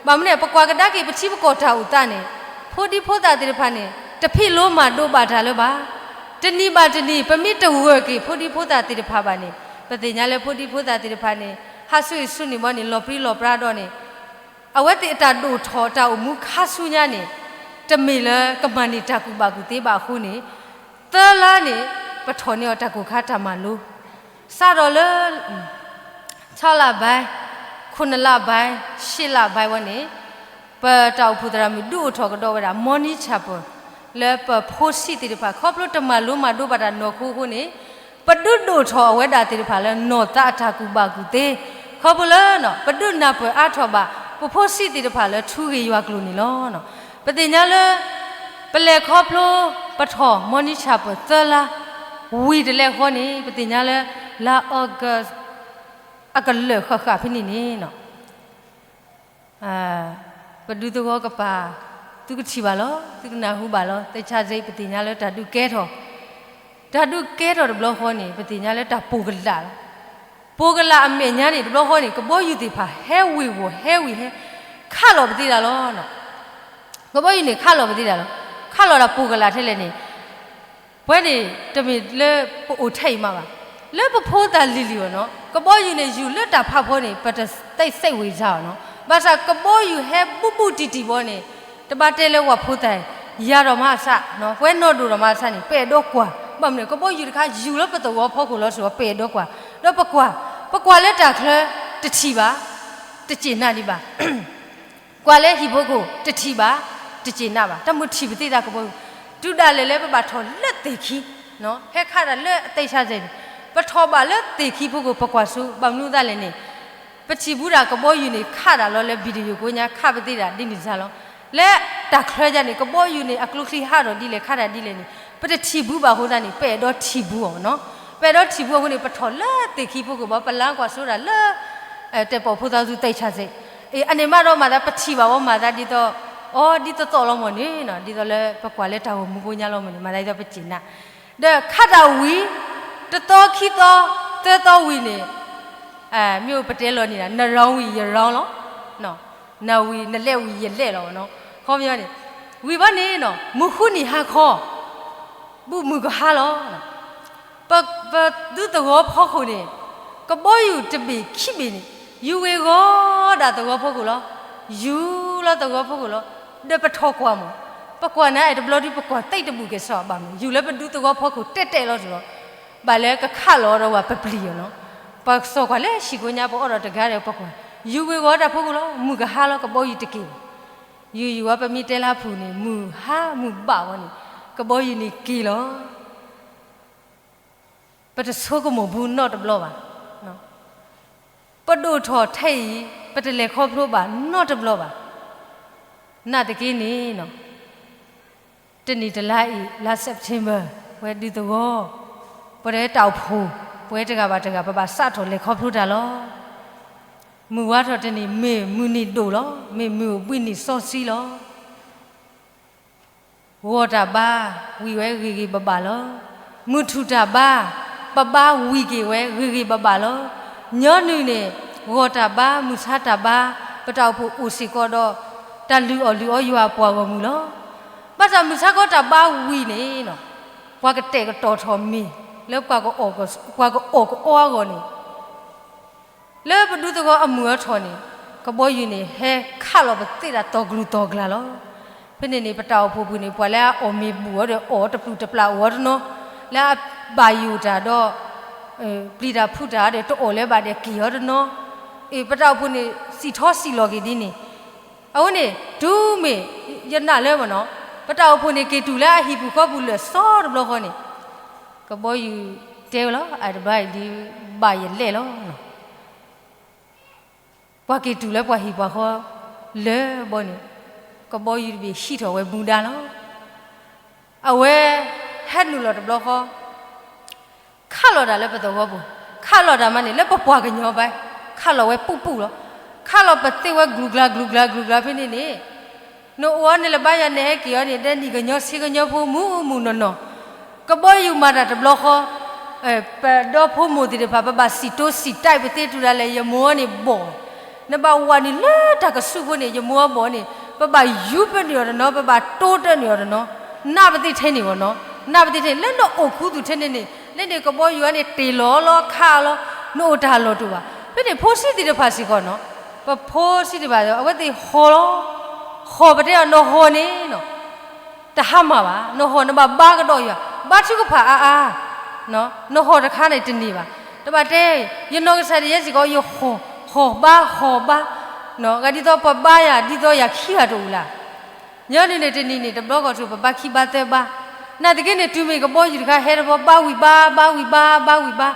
ဘၣ်မနုၤန့ၣ် ပကွၢ်ကဒါက့ၤပထံပကီၢ်တၢ်အိၣ်သးန့ၣ် ဖိဒံဖိသၣ်သ့ၣ်တဖၣ်န့ၣ် တဖံးလိမၤဒိးဘၣ်တၢ်လၢၤဘၣ်. တနံၤဘၣ်တနံၤ ပမ့ၢ်တဂၢၢ်က့ၤဖိဒံဖိသၣ်သ့ၣ်တဖၣ်ဘၣ်န့ၣ် ပသ့ၣ်ညါလၢဖိဒံဖိသၣ်သ့ၣ်တဖၣ်န့ၣ် ဟးဆူၣ်အံၤဆူၣ်န့ၣ်ဘီန့ၣ် လီၤပြံလီၤပြါဒီးန့ၣ် အဝဲသ့ၣ်အတၢ်ဒိၣ်ထီၣ်တၢ်အိၣ်မူခါဆူညါန့ၣ် တမ့ၢ်လၢကမၤန့ၢ်တၢ်ကူၣ်ဘၣ်ကူၣ်သ့ဘၣ်အဃိန့ၣ် သၢလါန့ၣ် ပထီၣ်န့ၢ်အီၤတၢ်ကိၢ်ခါတၢ်မၤလိ, စးထီၣ်လၢ ဆီလၢ်ဘဲ, ခိၣ်နလၢ်ဘဲ, ရှ့လၢ်ဘဲဝဲန့ၣ် ပတၢ်အိၣ်ဖှိၣ်သရၣ်မုၣ်ဒုးအိၣ်ထီၣ်ကဒီးဝဲဒၣ် Morning Chapel လၢပဖိဆံးသ့ၣ်တဖၣ် ခီဖျိတမၤလိမၤဒိးဘၣ်တၢ်နီၢ်ခိအဃိန့ၣ် ပဒုးဒိၣ်ထီၣ်အဝဲဒၣ်သ့ၣ်တဖၣ်လၢနီၢ်သးအတၢ်ကူၣ်ဘၣ်ကူၣ်သ့, ခီဖျိလၢ ပဒုးနၢ်ပၢၢ်အါထီၣ်ဘၣ် ပဖိဆံးသ့ၣ်တဖၣ်လၢထူဂ့ၢ်ယွၤကျိာ်န့ၣ်လီၤ. ပသ့ၣ်ညါလၢ ပလဲၤခီဖျိ ပထီၣ် Morning Chapel သၢလါ ဝံၤတလဲဃီန့ၣ် ပသ့ၣ်ညါလၢ လါ August အကလၢာ်ဃၣ်ဃၣ်ဖဲန့ၣ်န့ၣ် ပဒူသဝီကပၤ သုကထံၣ်ဘၣ်လီၤ, သုကနၢ်ဟူဘၣ်လီၤ, သ့ၣ်ခၣ်စ့ ပသ့ၣ်ညါလၢတၢ်ဒုးကဲထီၣ်, တၢ်ဒုးကဲထီၣ်တဘျီဃီန့ၣ် ပသ့ၣ်ညါလၢတၢ်ပိၢ်ကလးလီၤ. ပိၢ်ကလးအမဲာ်ညါန့ၣ် တဘျီဃီန့ၣ် ကဘီယူၤသ့ၣ်တဖၣ် ဟဲဝ့ၤဝီၤ ဟဲဝံၤဟဲ ခးလီၤပသ့ဒၣ်လီၤ. ကဘီယူၤန့ၣ် ခးလီၤပသ့ဒၣ်လီၤ. ခးလီၤဒၣ်ပိၢ်ကလးထဲလဲၣ်န့ၣ် ပဝဲန့ၣ် တမ့ၢ်လၢပအိၣ်ထဲအံၤမးဘၣ်, လၢပဖိသၣ်လံၤလံၤအီၤနီၤ, ကဘီယူၤန့ၣ် ယူၤလၢတၢ်ဖးဖီန့ၣ် ပတသ့ၣ်ဝ့ၤစၢ်အီၤနီၤ, ဘၣ်ဆၣ်ကဘီယူၤဟဲဘူးဘူးတံၢ်တံၢ်ဘီန့ၣ် တဘၣ်တဲလၢပှၤဖိသၣ် ယၤဒီးမၤအသး, ပဝဲနီၢ်ဒိၣ်ဒီးမၤအသးန့ၣ် ပအဲၣ်ဒိးကွၢ်, ဘၣ်မနုၤ ကဘီယူၤတခါ ယူၤလၢပသဝီဖီခိၣ်လီၤစ့ၢ်ကီး ပအဲၣ်ဒိးကွၢ်, ဒီးပကွၢ်, ပကွၢ်လၢတၢ်ချၢ တထံၣ်ဘၣ်, တစ့ၢ်နးဒံးဘၣ် ကွၢ်လၢဟံၣ်ဖိခိၣ် တထံၣ်ဘၣ်, တစ့ၢ်နးဘၣ်, တၢ်မုၢ်ထံၣ်ပသ့သးကဘီယူၤ, တုၤဒၣ်လဲာ်လၢပဘၣ်ထီၣ်လၢသ့ၣ်ခံ, ဟဲခးဒၣ်လၢအသ့ၣ်ဆါစဲန့ၣ်, ပထီၣ်ဘၣ်လၢသ့ၣ်ခံဖိခိၣ် ပကွၢ်ဆိ ဘၣ်မနုၤသးလဲၣ်န့ၣ်, ပထံၣ်ဘူးဒၣ်ကဘီယူၤန့ၣ် ခးဒၣ်လီၤလၢ video ကိညါ ခးပသ့ဒၣ်ဒ်န့ၣ်စါလီၤ, လၢတၢ်ချၢယါန့ၣ် ကဘီယူၤန့ၣ် အကျိချံဟးထီၣ်ဒ်လဲၣ် ခးဒၣ်ဒ်လဲၣ်န့ၣ် ပတထံၣ်ဘူးဘၣ်အဃိသတးန့ၣ် ပအဲၣ်ဒိးထံၣ်ဘူးအီၤနီၤ, ပအဲၣ်ဒိးထံၣ်ဘူးအဃိန့ၣ် ပထီၣ်လၢသ့ၣ်ခံဖိခိၣ်ဘီ ပလါကွၢ်ဆိဒၣ်လၢ တဲာ်ပိာ်ဖိသးသူသ့ၣ်ဆါစဲ, အန့ၣ်မးဒီးမၤသး ပထံၣ်ဘၣ်ဝဲမၤသးဒ်သိး, အီ ဒ်သိးသိးလီၤမၢ်န့ၣ်, ဒ်သိးလၢပကွၢ်လၢတၢ်ဂီၤမူကိညါလီၤမၢ်န့ၣ် မၤသးဒ်သိးပစ့ၢ်နး, ဒီးခးတၢ်ဝံၤ, တသီခံသီ, သၢသီဝံၤန့ၣ်, မ့ၢ်ပတဲလီၤန့ၣ် နရောင်ဝံၤယရောင်လီၤ, နဝံၤနလဲၣ်ဝံၤယလဲၣ်လီၤနီၤ, ခီပညီန့ၣ်, ဝံၤဘီန့ၣ်နီၤ မုၢ်ဃုနံၤဟါခီ, ဘူးမုၢ်ကဟါလီၤ ပ, ပဒူသဝီဖီခိၣ်န့ၣ်, ကဘီယူၤတဘ့ၣ်ခံဘ့ၣ်န့ၣ်, ယူၤဝ့ၤဂီၤဒၣ်သဝီဖီခိၣ်လီၤ, ယူၤလီၤသဝီဖီခိၣ်လီၤ, ဒီးပထီၣ်ကွၢ်မၢ်, ပကွၢ်န့ၣ် အဲၣ်တဘျီဒုး ပကွၢ်သ့တဘူၣ်ကဲၣ်ဆိးဘၣ်မၢ်, ယူၤလၢပဒူသဝီဖီခိၣ်တဲတဲလီၤစ့ၢ်ကီး, ဘၣ်လၢကခးလီၤဒီးဝဲပပျံၤအီၤနီၤ, ပစီၤကွၢ်လၢဟံၣ်ကိညါ ပအိးထီၣ်တဂၤဒီးပကွၢ်, ယူၤဝ့ၤဂီၤတၢ်ဖီခိၣ်လီၤ, မုၢ်ကဟါလီၤ ကဘီယူၤတက့ၢ်ဘၣ်, ယူၤယူၤဝဲ ပမ့ၢ်တဲလၢဖုၣ်န့ၣ် မုၢ်ဟါမုၢ်ဘၣ်ဝဲန့ၣ်, ကဘီယူၤန့ၣ်က့ၤလီၤ ပတဆိကမိၣ်ဘူးနီတဘျီဘၣ်. ပဒိၣ်ထီၣ်ထဲအံၤ ပတလဲၤခီဖျိဘၣ်နီတဘျီဘၣ်. နာ်သက့န့ၣ်, တနံၣ်တလါအံၤ လါ September ပဝဲဒူသဝီ, ပဝဲတၢ်အိၣ်ဖှိၣ်, ပဝဲတဂၤဘၣ်တဂၤ ပဘၣ်စးထီၣ်လဲၤခီဖျိတၢ်လီၤ. မုၢ်ဝါထီၣ်တနံၤ မ့ၢ်မုၢ်နံၤဒိၣ်လီၤ, မ့ၢ်မုၢ်အိၣ်ဘှံးနံၤစီဆှံလီၤ. ဂီၤတၢ်ဘါဝံၤဝဲဂ့ၤဂ့ၤဘၣ်ဘၣ်လီၤ. မုၢ်ထူၣ်တၢ်ဘါ, ပဘါဝံၤက့ၤဝဲဂ့ၤဂ့ၤဘၣ်ဘၣ်လီၤ. ညီနုၢ်န့ၣ် ဂီၤတၢ်ဘါ မုၢ်ဆါတၢ်ဘါ, ပတၢ်အိၣ်ဖှိၣ်အိၣ်စ့ၢ်ကီးဒီး တၢ်လုၢ်အီၣ်လုၢ်အီယွၤအပှၤဂီၢ်မုၢ်လီၤ. ဘၣ်ဆၣ်မုၢ်ဆါခီတၢ်ဘါဝံၤန့ၣ်, ပှၤကတဲာ်ကတီၤထီၣ်မ့ၢ် လၢပှၤကအီၣ်ကအီအဂီၢ်န့ၣ် လၢပဒူသဝီအမုာ်အထီၣ်န့ၣ် ကဘီယူၤန့ၣ် ဟဲခးလီၤပသ့ၣ်ဒၣ်တီၤကလုာ်တီၤကျါလီၤ. ဖဲန့ၣ်န့ၣ် ပတၢ်အိၣ်ဖှိၣ်ပူၤန့ၣ် ပှၤလၢအအီၣ်မ့ၤဘူၣ်အီၤဒီး အီၣ်တပျုာ်တပျၢ်အိၣ်အီၤတနီၤ, လၢအဘၣ်ယိၣ်တၢ်ဒီး ပျံၤတၢ်ဖုးတၢ်ဒီး တအီၣ်လၢၤဘၣ်ဒီးက့ၤအီၤတနီၤ, အ့ ပတၢ်အိၣ်ဖှိၣ်န့ၣ် စံၣ်ထီစံၣ်လီၤက့ၤဒ်န့ၣ်, အဃိန့ၣ် တုၤမ့ၢ် ယနာ်လၢမ့ၢ်နီၤ ပတၢ်အိၣ်ဖှိၣ်န့ၣ် က့ၤတုၤလၢအဟံၣ်ပူၤဃီပူၤလၢာ်စီတဘျီဃီန့ၣ် ကဘီယူၤတဲဝဲလီၤ, အတဘျီအံၤဒ်ဘၣ်ယလဲၣ်လီၤ. ပှၤက့ၤတုၤလၢပှၤဟံၣ်ပှၤဃီလၢာ်ဘီန့ၣ် ကဘီယူၤတဘ့ၣ်ဟံးထီၣ်ဝဲမူဒါလီၤ. အဝဲဟဲနုာ်လီၤတဘျီဃီ ခးလီၤတၢ်လၢပသဝီပူၤ, ခးလီၤတၢ်မးန့ၣ် လၢပပှၤကညီဘၣ်, ခးလီၤဝဲပူၣ်ပူၣ်လီၤ. ခးလီၤပသ့ဝဲ ကလုာ်ကျါ ကလုာ်ကျါ ကလုာ်ကျါ ဖဲန့ၣ်န့ၣ်, နအိၣ်အီၤန့ၣ်လၢၤဘၣ်ယၤ နဟဲက့ၤအီၤန့ၣ် ဒဲနံၣ်ကညီဆံကညီဖိမုၢ်မုၢ်နီၢ်နီၢ်, ကဘီယူၤမၤတၢ်တဘျီဃီ, ပဒီဖိမိၢ်သ့ၣ်တဖၣ် ပဘၣ်စံၣ်တိစံၣ်တဲာ်ပသ့ တုၤဒၣ်လဲာ် ယမိၢ်အီၤန့ၣ်ဘီၣ်, နဘၣ်ဝးနုာ်လၢတၢ်ကဆူးဖိန့ၣ် ယမိၢ်အီၤဘီၣ်န့ၣ် ပဘၣ်ယူၤပနုာ်အီၤတနီၤ, ပဘၣ်တိတၢနုာ်အီၤတနီၤ, နၢ်ပသ့ၣ်ထဲန့ၣ်ဂီၢ်နီၤ, နၢ်ပသ့ၣ်ထဲန့ၣ် လၢနအိၣ်ခူသူၣ်ထဲန့ၣ်န့ၣ် လၢန့ၣ်ကဘီယူၤအီၤန့ၣ် တ့ၢ်လီၤလီၤ ခးလီၤ, နအိၣ်တၢ်လီၢ်တအိၣ်ဘၣ်. ဖဲန့ၣ် ဖိဆံးသ့ၣ်တဖၣ်စ့ၢ်ကီးနီၤ, ပဖိဆံးသ့ၣ်တဖၣ် အဝဲသ့ၣ်ဟီၣ်လီၤ, ဟီၣ်ပတဲအီၤ နဟီၣ်န့ၣ်နီၤ တဟါမၢ်ဘၣ်, နဟီၣ်နဘၣ်ဘါကဒီးယွၤ, ဘါထုကဖၣ်အါအါ, နဟီၣ်တခါန့ၣ်တန့ၢ်ဘၣ်. တဘၣ်တဲ, ယနီၢ်ကစၢ်ဒၣ်ယဲစ့ၢ်ကီး ယဟီၣ်, ဟီၣ်ဘါ ဟီၣ်ဘါ, ဂၤဒ်သိးပှၤဘါယၤ ဒ်သိးယၤခံဂၤတအိၣ်လၢ်. ညီနုၢ်န့ၣ်တနံၤန့ၣ် တဘျီဂီၢ်ထူၣ် ပဘါခံဘါသၢဘါ, နာ်သက့န့ၣ် တုၤမ့ၢ်ကဘီယူၤတခါဟဲတဘျီ ဘါဝံၤဘါ ဘါဝံၤဘါ ဘါဝံၤဘါ,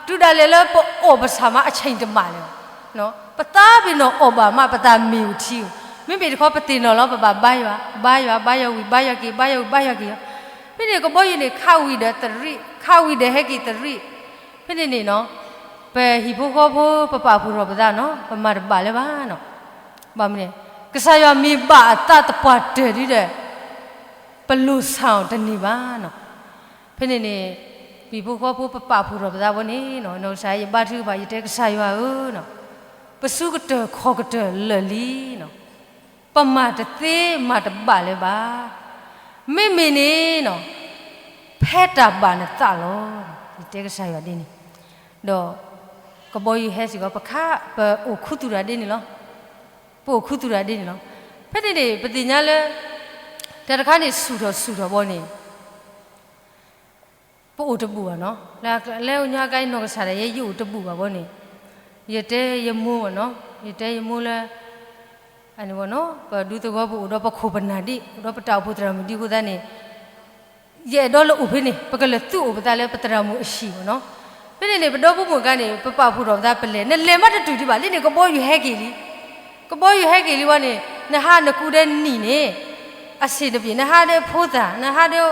တုၤဒၣ်လဲာ်လၢပအီၣ်ပဆၣ်မး အဆံၣ်တမးလၢၤ ပသးပ့ၤနီၣ်အီၣ်ဘၣ်မး ပသးမ့ၢ်အုၣ်ထံအုၣ်, မ့မ့ၢ်တခီပသ့ၣ်နီၣ်လီၤ ပဘၣ်ဘါယွၤ, ဘါယွၤ ဘါယွၤဝံၤ ဘါယွၤက့ၤ ဘါယွၤဝံၤ ဘါယွၤက့ၤလီၤ. ဖဲန့ၣ်ကဘီယူၤန့ၣ် ခးဝံၤဒီးသရံး, ခးဝံၤဒီးဟဲက့ၤသရံး, ဖဲန့ၣ်န့ၣ်နီၤ, ပဟံၣ်ဖိဃီဖိ ပပာ်ဖှိၣ်ထီၣ်ပသးနီၤ, ပမၤတဘၣ်လၢၤဘၣ်နီၤ. ဘၣ်မနုၤလဲၣ်, ကစၢ်ယွၤမ့ၢ်ဘၣ်အသးသပှၢ်တၢၢ်ဒ်ဒီး ပလိၣ်ဆၣ်အီၤတန့ၢ်ဘၣ်နီၤ. ဖဲန့ၣ်န့ၣ် ပဟံၣ်ဖိဃီဖိပပာ်ဖှိၣ်ထီၣ်ပသးဘီန့ၣ်နီၤ, နီၢ်ကစၢ်ယဘါထုကဖၣ် ယတဲကစၢ်ယွၤဧၢနီၤ, ပစုကတၢၢ်ခီၣ်ကတၢၢ်လၢာ်လံနီၤ, ပမၤတသ့မၤတဘၣ်လၢၤဘၣ်. မ့မ့ၢ်န့ၣ်နီၤ, ဖဲတၢ်ဘၣ်နသးလီၤ. ယတဲကစၢ်ယွၤဒ်န့ၣ်, ဒီးကဘီယူၤဟဲစ့ၢ်ကီး ပခါ ပအိၣ်ခူသူၣ်တၢ်ဒ်န့ၣ်လီၤ. ပအိၣ်ခူသူၣ်တၢ်ဒ်န့ၣ်လီၤ. ဖဲန့ၣ်န့ၣ် ပသ့ၣ်ညါလၢ တၢ်တခါန့ၣ် ဆူၣ်ထီၣ်ဆူၣ်ထီၣ်ဘီန့ၣ် ပအိၣ်တဘူၣ်ဘၣ်နီၤ, လၢညါကါအံၤ နီၢ်ကစၢ်ဒၣ်ယဲ ယအိၣ်တဘူၣ်ဘၣ်ဘီန့ၣ်, ယတဲယမိၢ်ဘၣ်နီၤ, ယတဲယမိၢ်လၢ အန့ၣ်ဘီနီၤ, ပဒူသဝီပူၤအိၣ်ဒီးပခိၣ်ပနၢ်ဒံး အိၣ်ဒီးပတၢ်အိၣ်ဖှိၣ်သရၣ်မုၣ်ဒံးအဃိသတးန့ၣ်, ယအဲၣ်ဒိးလၢအိၣ်ဖဲန့ၣ် ပကလဲၤသုးအိၣ်ပသးလၢပသရၣ်မုၣ်အဟံၣ်ဘီနီၤ. ဖဲန့ၣ်န့ၣ် ပဒီပုၢ်မုၣ်အကျါန့ၣ် ပပာ်ဖှိၣ်ထီၣ်ပသး ပလဲၤ, နလဲၤမးတတုၤဒံးဘၣ်, လၢန့ၣ်ကဘီယူၤဟဲက့ၤလံ ကဘီယူၤဟဲက့ၤလံဝဲန့ၣ် နဟးနကူဒီးနံၣ်န့ၣ် အဆ့ၣ်တပျ့ၤ, နဟးဒီးဖိသၣ် နဟးဒီး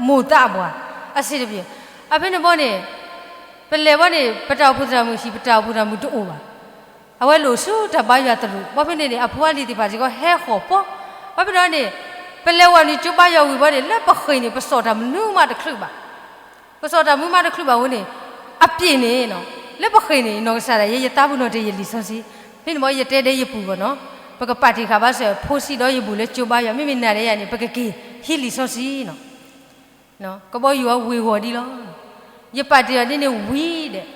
မိၢ်သးအပှၢ် အဆ့ၣ်တပျ့ၤ. အဖဲန့ၣ်ဘီန့ၣ် ပလဲၤဝဲန့ၣ် ပတၢ်အိၣ်ဖှိၣ်သရၣ်မုၣ်ဟံၣ် ပတၢ်အိၣ်ဖှိၣ်သရၣ်မုၣ်တအိၣ်ဘၣ်. အဝဲလိၣ်ဆူတၢ်ဘါယွၤသရူး, ဘၣ်ဖဲန့ၣ်န့ၣ် အဖိအလံၤသ့ၣ်တဖၣ်စ့ၢ်ကီးဟဲဃီၤပီၤ, ဘၣ်ဖဲန့ၣ်န့ၣ် ပလဲၤဝဲန့ၣ် ကၠိဘါယွၤဝံၤဘီန့ၣ် လၢပဃ့ၢ်န့ၣ် ပစိာ်တၢ်မနုၤမးတချုးဘၣ် ပစိာ်တၢ်မနုၤမးတချုးဘၣ်ဝဲန့ၣ် အပျ့ၤန့ၣ်နီၤ, လၢပဃ့ၢ်န့ၣ် နီၢ်ကစၢ်ဒၣ်ယဲ ယသးပ့ၤနီၣ်တ့ၢ်ယလံာ်စီဆှံ, ဖဲန့ၣ်ဘီယတဲဒီးယပုၢ်ဘီနီၤ, ပကပာ်တ့ၢ်ဃာ်ဘၣ်စၢၤ ဖိဆံးဒီးယဘူးလၢကၠိဘါယွၤ, မ့မ့ၢ်နၤဒီးယၤန့ၣ် ပကက့ၤဟံးလံာ်စီဆှံနီၤ. ကဘီယူၤအဝ့ၤဝီၤဒံးလီၤ. ယပာ်တ့ၢ်အီၤဒ်န့ၣ်ဝံၤဒီး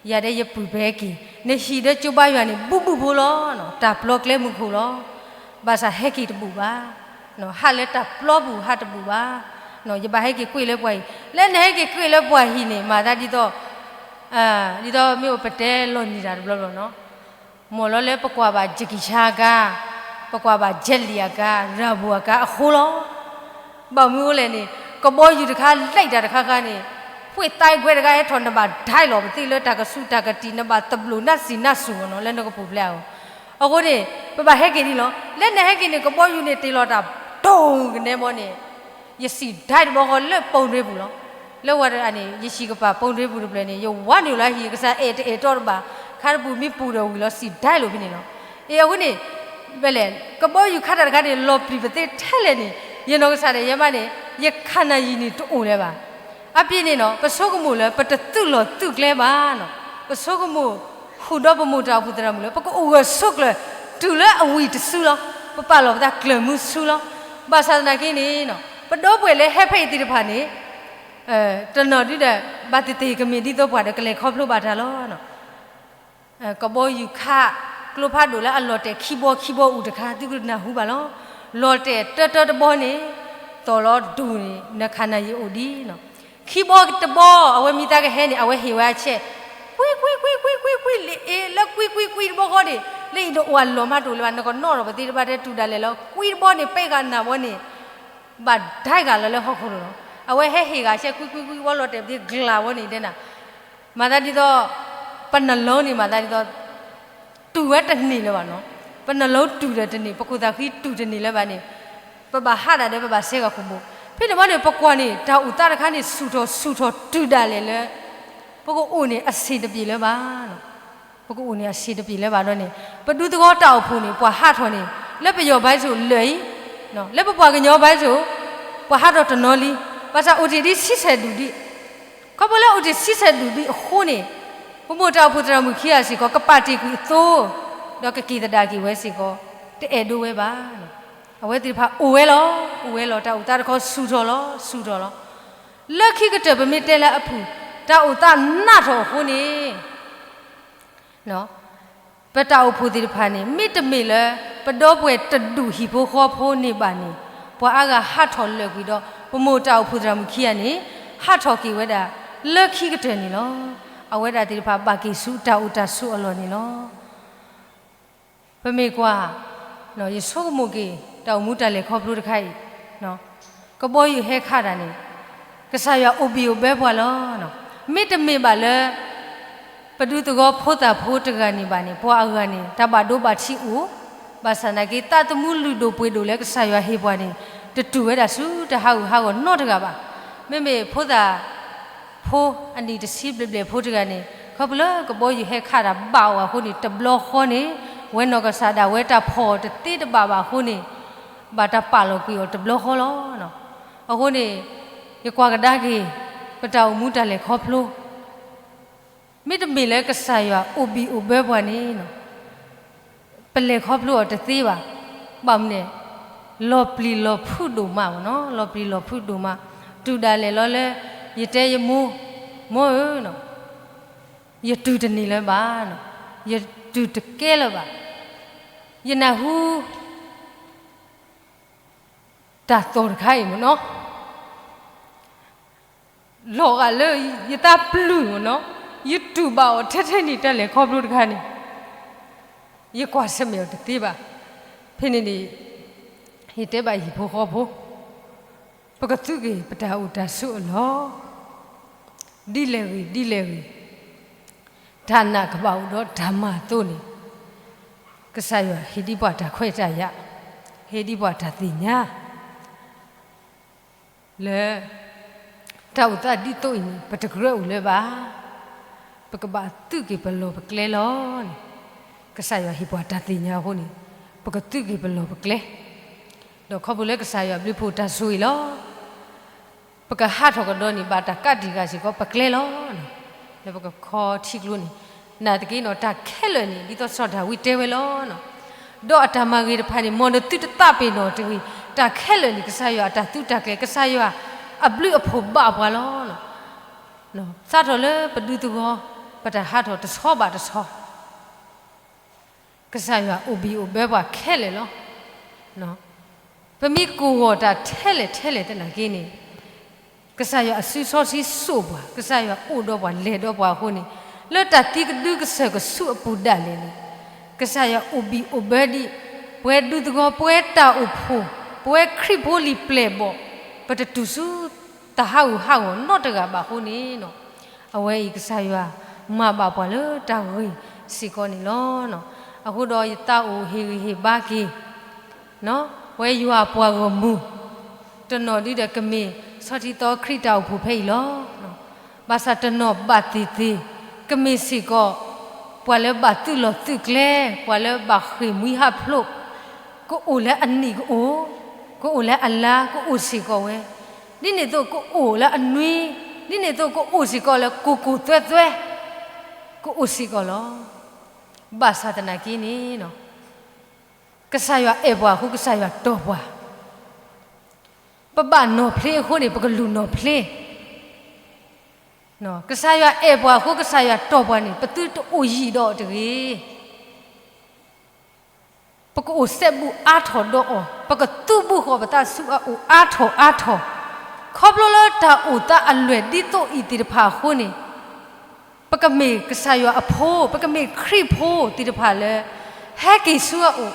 ယၤဒီးယပုၢ်ပဟဲက့ၤ, နဟံၣ်ဒီးကၠိဘါယွၤန့ၣ် ဘူးဘူးဖိလီၤ, တၢ်ပျီကျဲမုၢ်ခိၣ်လီၤ, ဘၣ်ဆၣ်ဟဲက့ၤတဘူးဘၣ်, ဟးလၢတၢ်ပျီပူၤဟးတဘူးဘၣ်, ယဘၣ်ဟဲက့ၤကွံာ်လၢပှၤဟံၣ်, လၢနဟဲက့ၤကွံာ်လၢပှၤဟံၣ်န့ၣ် မၤသးဒ်သိး ဒ်သိးမ့ၢ်အိၣ်ပတဲလီၤနံၤတၢ်တဘျီဘျီနီၤ မ့ၢ်လီၤလၢပကွၢ်ဘၣ် Jackie Chan အကါ, ပကွၢ်ဘၣ် Jet Li အကါ, Rambo အကါအဃိလီၤ. ဘၣ်မနုၤအဃိလဲၣ်န့ၣ် ကဘီယူၤတခါ လဲၤတၢ်တခါခါန့ၣ် ပှ့ၢ်သးကွဲတဂၤဟဲထီၣ် နဘၣ်ဒၢလီၤပသံလၢတၢ်ကစူၢ်တၢ်ကတံာ် နဘၣ်သဘျိးနၢ်စံၣ်နၢ်စိၤနီၤ လၢနကပူၤဖျဲးအီၤ. အဃိန့ၣ် ပဘၣ်ဟဲက့ၤဒ်လီၤ. လၢနဟဲက့ၤန့ၣ် ကဘီယူၤန့ၣ်တ့ၢ်လီၤတၢ် တိၢ်ကနဲဘီန့ၣ် ယစံၣ်ဒၣ်တဘျီဃီလၢပိၣ်ရ့ပူၤလီၤ. လၢဝဲဒၣ်န့ၣ် ယဟံၣ်ကပၤပိၣ်ရ့ပူၤတဖျၢၣ်န့ၣ် ယဝါနုာ်လၢဟံၣ် ကစၢ်အဲၣ်တအဲၣ်တီတဘၣ်, ခါတပူၤမ့ၢ်ပူၤဒီးဝံၤလီၤ စံၣ်ဒၣ်လိာ်ဖဲန့ၣ်လီၤ. အ့ အဃိန့ၣ် ဖဲလဲၣ် ကဘီယူၤခးတၢ်တခါန့ၣ် လီၤပျံၤပသ့ထဲလဲၣ်န့ၣ် ယနီၢ်ကစၢ်ဒၣ်ယဲမးန့ၣ် ယခါနၢ်ယံာ်န့ၣ်တအိၣ်လၢၤဘၣ်. အပျ့ၤန့ၣ်နီၤ ပဆိကမိၣ်လၢ ပတသုးလီၢ်သုးကျဲဘၣ်နီၤ, ပဆိကမိၣ် ဃုာ်ဒီးပမိၢ်တၢ်အိၣ်ဖှိၣ်သရၣ်မုၣ်လၢ ပကအိၣ်ဂၢၢ်ဆိးကျၢၤ တုၤလၢအဝံၤတစုလီၤ. ပပာ်လီၤပသးကျၢၤမုဆူလီၤ. ဘၣ်ဆၣ်သနာ်က့န့ၣ်နီၤ ပဒီပုၢ်ဝဲၢ်လၢဟဲဖဲအံၤသ့ၣ်တဖၣ်န့ၣ် တနီၤဒုဒီး ဘၣ်သ့ၣ်သ့ၣ်ကမ့ၢ်ဒ်သိးပှၤဒီးကလဲၤခီဖျိဘၣ်တၢ်လီၤ. ကဘီယူၤခး ကျိဖးဒိၣ်လၢအလီၤတဲာ်ခံဘီခံဘီအူၣ်တခါ သုကနၢ်ဟူဘၣ်လီၤ. လီၤတဲာ်တၢတၢတဘီန့ၣ် သီၣ်လီၤဒိၣ်န့ၣ် နခးနၤယအိၣ်ဒံး ခံဘီတဘီ အဝဲမ့ၢ်သးကဟဲန့ၣ် အဝဲဟ့ၣ်ဝဲအဆဲး ကွံကွံကွံကွံကွံကွံ လံအ့ လၢကွံကွံကွံတဘီဃီန့ၣ် လၢအံၤဒီးအိၣ်အလီၢ်မးတအိၣ်လၢၤဘၣ် နကနီၣ်ထီၣ်ပသ့တဘၣ်တဲတူၢ်ဒၣ်လဲာ်လီၤ ကွံတဘီန့ၣ် ပဲဂၤနၤဘီန့ၣ် ဘၣ်ဒဲဂၤလီၤလၢဟီၣ်ခိၣ်လိၤလီၤ. အဝဲဟဲဟ့ၣ်ဂၤဆဲးကွံကွံကွံဝီလီၤတဲာ်ပသ့ ကျၢ်ဝီန့ၣ်တဲနၤ မၤသးဒ်သိး ပနလီန့ၣ်မၤသးဒ်သိး တူၢ်ဝဲတန့ၢ်လၢၤဘၣ်နီၤ. ပနလီတူၢ်ဒီးတန့ၢ် ပခိၣ်သးဃံတူၢ်တန့ၢ်လၢၤဘၣ်န့ၣ် ပဘၣ်ဟးဒၣ်ဒီးပဘၣ်စဲဃာ်ခိၣ်ဘိၣ် ဖဲန့ၣ်ဘီန့ၣ် ပကွၢ်န့ၣ် တၢ်အိၣ်သးတခါန့ၣ် ဆူၣ်ထီၣ်ဆူၣ်ထီၣ်တုၤဒၣ်လဲာ်လၢ ပကအိၣ်န့ၣ်အဆ့ၣ်တပျ့ၤလၢၤဘၣ် ပကအိၣ်န့ၣ်အဆ့ၣ်တပျ့ၤလၢၤဘၣ်ဒီးန့ၣ် ပဒူသဝီတၢ်အိၣ်ဖှိၣ်န့ၣ် ပှၤဟးထီၣ်န့ၣ် လၢပယီၤဘါစိၣ်လၢာ်အံၤ လၢပပှၤကညီဘါစိၣ် ပှၤဟးထီၣ်တနီၤလံ ဘၣ်ဆၣ်အိၣ်တ့ၢ်ဒ်ဆံဆဲၣ်ဒူၣ်ဒံး ခီဖျိလၢအိၣ်တ့ၢ်ဆံဆဲၣ်ဒူၣ်ဒံးအဃိန့ၣ် ပမိၢ်တၢ်အိၣ်ဖှိၣ်သရၣ်မုၣ်ခံဂၤစ့ၢ်ကီး ကပာ်တ့ၢ်ကွံာ်အသိ ဒီးကက့ၤသဒၣ်က့ၤဝဲစ့ၢ်ကီး တအဲၣ်ဒိးဝဲဘၣ်. အဝဲသ့ၣ်တဖၣ်အိၣ်ဝဲလီၤ အိၣ်ဝဲလီၤ တၢ်အိၣ်သးတခီဆူၣ်ထီၣ်လီၤ ဆူၣ်ထီၣ်လီၤ. လၢခံကတၢၢ်ပမ့ၢ်တဲလၢအဖုၣ် တၢ်အိၣ်သးနးထီၣ်အဃိန့ၣ် ပတၢ်အိၣ်ဖှိၣ်သ့ၣ်တဖၣ်န့ၣ် မ့တမ့ၢ်လၢ ပဒီပုၢ်ဝဲၢ်တဒူၣ်ဟံၣ်ဖိဃီဖိန့ၣ်ဘၣ်န့ၣ် ပှၤအါဂၤဟးထီၣ်လၢာ်ကွံာ်ဒီး ပမိၢ်တၢ်အိၣ်ဖှိၣ်သရၣ်မုၣ်ခံဂၤန့ၣ် ဟးထီၣ်က့ၤဝဲဒၣ် လၢခံကတၢၢ်န့ၣ်လီၤ. အဝဲဒၣ်သ့ၣ်တဖၣ်ဘၣ်က့ၤဆူတၢ်အိၣ်တၢ်ဆိးအလီၢ်န့ၣ်လီၤ. ပမ့ၢ်ကွၢ် ယဆိကမိၣ်က့ၤ တၢ်အိၣ်မူတၢ်လဲၤခီဖျိတခါအံၤ ကဘီယူၤဟဲခးတၢ်န့ၣ် ကစၢ်ယွၤအိၣ်ဘံၣ်အိၣ်ဘၢပှၤလီၤ. မ့တမ့ၢ်ဘၣ်လၢ ပဒူသဝီဖိသၣ်ဖိတဂၤန့ၣ်ဘၣ်န့ၣ် ပှၤအဂၤန့ၣ် တၢ်ဘၣ်ဒိဘၣ်ထံးအိၣ်, ဘၣ်ဆၣ်သနာ်က့ သးသမူလုၢ်ဒိၣ်ပှ့ၤဒိၣ်လၢကစၢ်ယွၤဟ့ၣ်ပှၤန့ၣ် တတူၢ်ဝဲဒၣ်ဆူတၢ်ဟးဂူာ်ဟးဂီၤနီတဂၤဘၣ်. မ့မ့ၢ်ဖိသၣ် ဖိအနံၣ်တဆံဘျဲၣ်ဘျဲၣ်ဖိတဂၤန့ၣ် ခီဖျိလၢကဘီယူၤဟဲခးတၢ်ဘၣ်အီၤအဃိန့ၣ် တဘျီဃီန့ၣ် ဝဲနီၢ်ကစၢ်ဒၣ်ဝဲတၢ်ဖီၣ်အီၤတသ့တဘၣ်ဘၣ်အဃိန့ၣ် ဘၣ်တၢ်ပာ်လီၤကွံာ်အီၤတဘျီဃီလီၤ. အဃိန့ၣ် ယကွၢ်ကဒါက့ၤ ပတၢ်အိၣ်မူတၢ်လဲၤခီဖျိ မ့တမ့ၢ်လၢကစၢ်ယွၤအိၣ်ဘံၣ်အိၣ်ဘၢပှၤန့ၣ် ပလဲၤခီဖျိအီၤတသ့ဘၣ်. ဘၣ်မနုၤလဲၣ်, လီၤပျံၤလီၤဖုးဒိၣ်မးမ့ၢ်နီၤ, လီၤပျံၤလီၤဖုးဒိၣ်မး, တုၤဒၣ်လဲာ်လီၤလၢ ယတဲယမိၢ်, မိၢ်ဧၢ, ယတုၤတန့ၢ်လၢၤဘၣ်, ယတုၤတကဲလၢၤဘၣ်. ယနၢ်ဟူ တၢ်သီၣ်တခါအံၤမ့ၢ်နီၤ, လီၤဂာ်လၢယသးပျုၢ်မ့ၢ်နီၤ, ယတူၢ်ဘၣ်အီၤထဲထဲန့ၣ်တၢ်လဲၤခီဖျိတခါန့ၣ်, ယကွၢ်ဆၢၣ်မဲာ်အီၤတသ့ဘၣ်. ဖဲန့ၣ်န့ၣ် ယတဲဘၣ်ဟံၣ်ဖိဃီဖိ, ပကသုးက့ၤပတၢ်အိၣ်တၢ်ဆိးအလီၢ်, ဒ်လဲၣ်ဂ့ၤဒ်လဲၣ်ဂ့ၤ, တၢ်နာ်ကဘၣ်အိၣ်ဒီးတၢ်မၤအသိးန့ၣ်, ကစၢ်ယွၤဟ့ၣ်ဒံးပှၤတၢ်ခွဲးတၢ်ယာ်, ဟ့ၣ်ဒံးပှၤတၢ်သ့ၣ်ညါ လၢ တၢ်အိၣ်သးဒ်သိးအံၤန့ၣ် ပတကြၢးအိၣ်လၢၤဘၣ်. ပကဘၣ်သုးက့ၤပလီၢ်ပကျဲလီၤန့ၣ်, ကစၢ်ယွၤဟ့ၣ်ပှၤတၢ်သ့ၣ်ညါအဃိန့ၣ်, ပကသုးက့ၤပလီၢ်ပကျဲ, ဒီးခီဖျိလၢကစၢ်ယွၤဘျုးဖှိၣ်တၢ်ဆိၣ်ဂ့ၤလီၤ. ပကဟးထီၣ်ကဒီးန့ၣ် ဘၣ်တၢ်ကးတံာ်ဃာ်စ့ၢ်ကီးပကျဲလီၤ. လၢပကခီထံကျိန့ၣ်, နာ်သက့နီၤ တၢ်ခဲလၢာ်န့ၣ် ဒ်သိးစီၤဒၤဝံးတဲဝဲလီၤ. ဒီးအတၢ်မၤဂ့ၤတဖၣ်န့ၣ် မ်နသုတသးပ့ၤနီၣ်တဂ့ၤ, တၢ်ခဲလၢာ်န့ၣ် ကစၢ်ယွၤအတၢ်သုးတၢ်ကျဲၤ, ကစၢ်ယွၤအဘျုးအဖှိၣ်ဘၣ်ပှၤလီၤ. စးထီၣ်လၢပဒူသဝီ, ပတၢ်ဟးထီၣ်တဆီဘၣ်တဆီ ကစၢ်ယွၤအိၣ်ဘံၣ်အိၣ်ဘၢပှၤခဲလၢာ်လီၤ. ပမ့ၢ်ကိၢ်ဂီၤတၢ်ထဲလဲၣ်ထဲလဲၣ်သနာ်က့န့ၣ်, ကစၢ်ယွၤအစုစီဆှံစိာ်ပှၤ, ကစၢ်ယွၤအိၣ်ဒီးပှၤလဲၤဒီးပှၤအဃိန့ၣ်, လၢတၢ်သံကဒုကစၢၢ်ကဆူးအပူၤဒၣ်လဲာ်န့ၣ်, ကစၢ်ယွၤအိၣ်ဘံၣ်အိၣ်ဘၢဒံး, ပှၤဒူသဝီ ပှၤတၢ်အိၣ်ဖှိၣ်, ပှၤခရံာ်ဖိလံၤပျဲၢ်ဘီၣ်, ပတတုၤဆူ တၢ်ဟးဂူာ်ဟးဂီၤနီတဂၤဘၣ်အဃိန့ၣ်, အဝဲအံၤကစၢ်ယွၤမၤဘၣ်ပှၤလၢတၢ်ဂ့ၢ်စ့ၢ်ကီးန့ၣ်လီၤ. အဃိဒီးယသးအိၣ်ဟ့ၣ်ဂံၢ်ဟ့ၣ်ဘါက့ၤ ပဝဲယွၤအပှၤဂီၢ်မုၢ် တနီၤဒုဒီးကမ့ၢ် ဆီထံသီခရံာ်တၢ်အိၣ်ဖှိၣ်ဖဲအံၤလီၤ. ဘၣ်ဆၣ်တနီၤဘၣ်သ့ၣ်သ့ၣ် ကမ့ၢ်စ့ၢ်ကီး ပှၤလၢဘၣ်သုးလီၢ်သုးကျဲ, ပှၤလၢဘၣ်ဃ့ၢ်မှံဟးဖျိး, ကအိၣ်လၢအနံၣ်ကအိၣ်, ကအိၣ်လၢအလါကအိၣ်စ့ၢ်ကီးဝဲ, ဒ်န့ၣ်အသိးကအိၣ်လၢအနွံ, ဒ်န့ၣ်အသိးကအိၣ်စ့ၢ်ကီးလၢကိၢ်ကိၢ်သွဲသွဲ, ကအိၣ်စ့ၢ်ကီးလီၤ. ဘၣ်ဆၣ်သနာ်က့န့ၣ် ကစၢ်ယွၤအဲၣ်ပှၤအဃိ ကစၢ်ယွၤတီၢ်ပှၤ, ပဘၣ်နီၢ်ဖျ့အဃိန့ၣ် ပကလူၤနီၢ်ဖျ့, ကစၢ်ယွၤအဲၣ်ပှၤအဃိ ကစၢ်ယွၤတီၢ်ပှၤန့ၣ် ပသုတအိၣ်ယံၤဒီးအီၤတဂ့ၤ. ပကအိၣ်စဲဘူးအါထီၣ်ဒီးအီၤ, ပကသူဘူးဃီၤပသးဆူအအိၣ်အါထီၣ်အါထီၣ်, ခီဖျိလၢတၢ်အိၣ်သးအလွဲၢ်ဒ်သိးအံၤသ့ၣ်တဖၣ်အဃိန့ၣ် ပကမ့ၢ်ကစၢ်ယွၤအဖိ, ပကမ့ၢ်ခရံာ်ဖိသ့ၣ်တဖၣ်လၢ ဟဲက့ၤဆူအအိၣ်,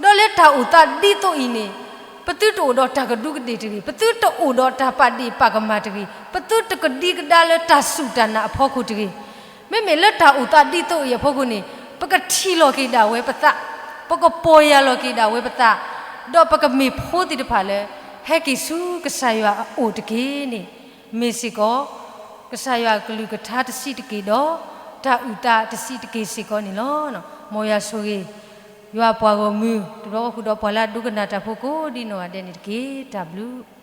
ဒီးလၢတၢ်အိၣ်သးဒ်သိးအံၤန့ၣ် ပသုတအိၣ်ဒီးတၢ်ကဒူးကဒ့ၣ်တဂ့ၤ, ပသုတအိၣ်ဒီးတၢ်ပာ်ဒ့ၣ်ပာ်ကမၣ်တဂ့ၤ, ပသုတကဒံကဒါလၢတၢ်စူၢ်တၢ်နာ်အဖီခိၣ်တဂ့ၤ. မ့မ့ၢ်လၢတၢ်အိၣ်သးဒ်သိးအံၤအဖီခိၣ်န့ၣ် ပကထံၣ်လီၤက့ၤဒၣ်ဝဲပသး, ပကပီၢ်ယၢ်လီၤက့ၤဒၣ်ဝဲပသး, ဒီးပကမ့ၢ်ဖိသ့ၣ်တဖၣ်လၢ ဟဲက့ၤဆူကစၢ်ယွၤအအိၣ်တက့ၢ်န့ၣ် မ့ၢ်စ့ၢ်ကီး ကစၢ်ယွၤအကလုၢ်ကထါတဆံးတက့ၢ်ဒီး တၢ်အုၣ်သးတဆံးတက့ၢ်စ့ၢ်ကီးန့ၣ်လီၤ. မ်ယွၤဆိၣ်ဂ့ၤ ယွၤပှၤဂီၢ်မုၢ် တဘျီဃီဃုာ်ဒီးပှၤလၢအဒိကနၣ်တၢ်ဖိကိးဒ်နီၢ်ဂၤဒဲးန့ၣ်တက့ၢ်. တၢ်ဘျုး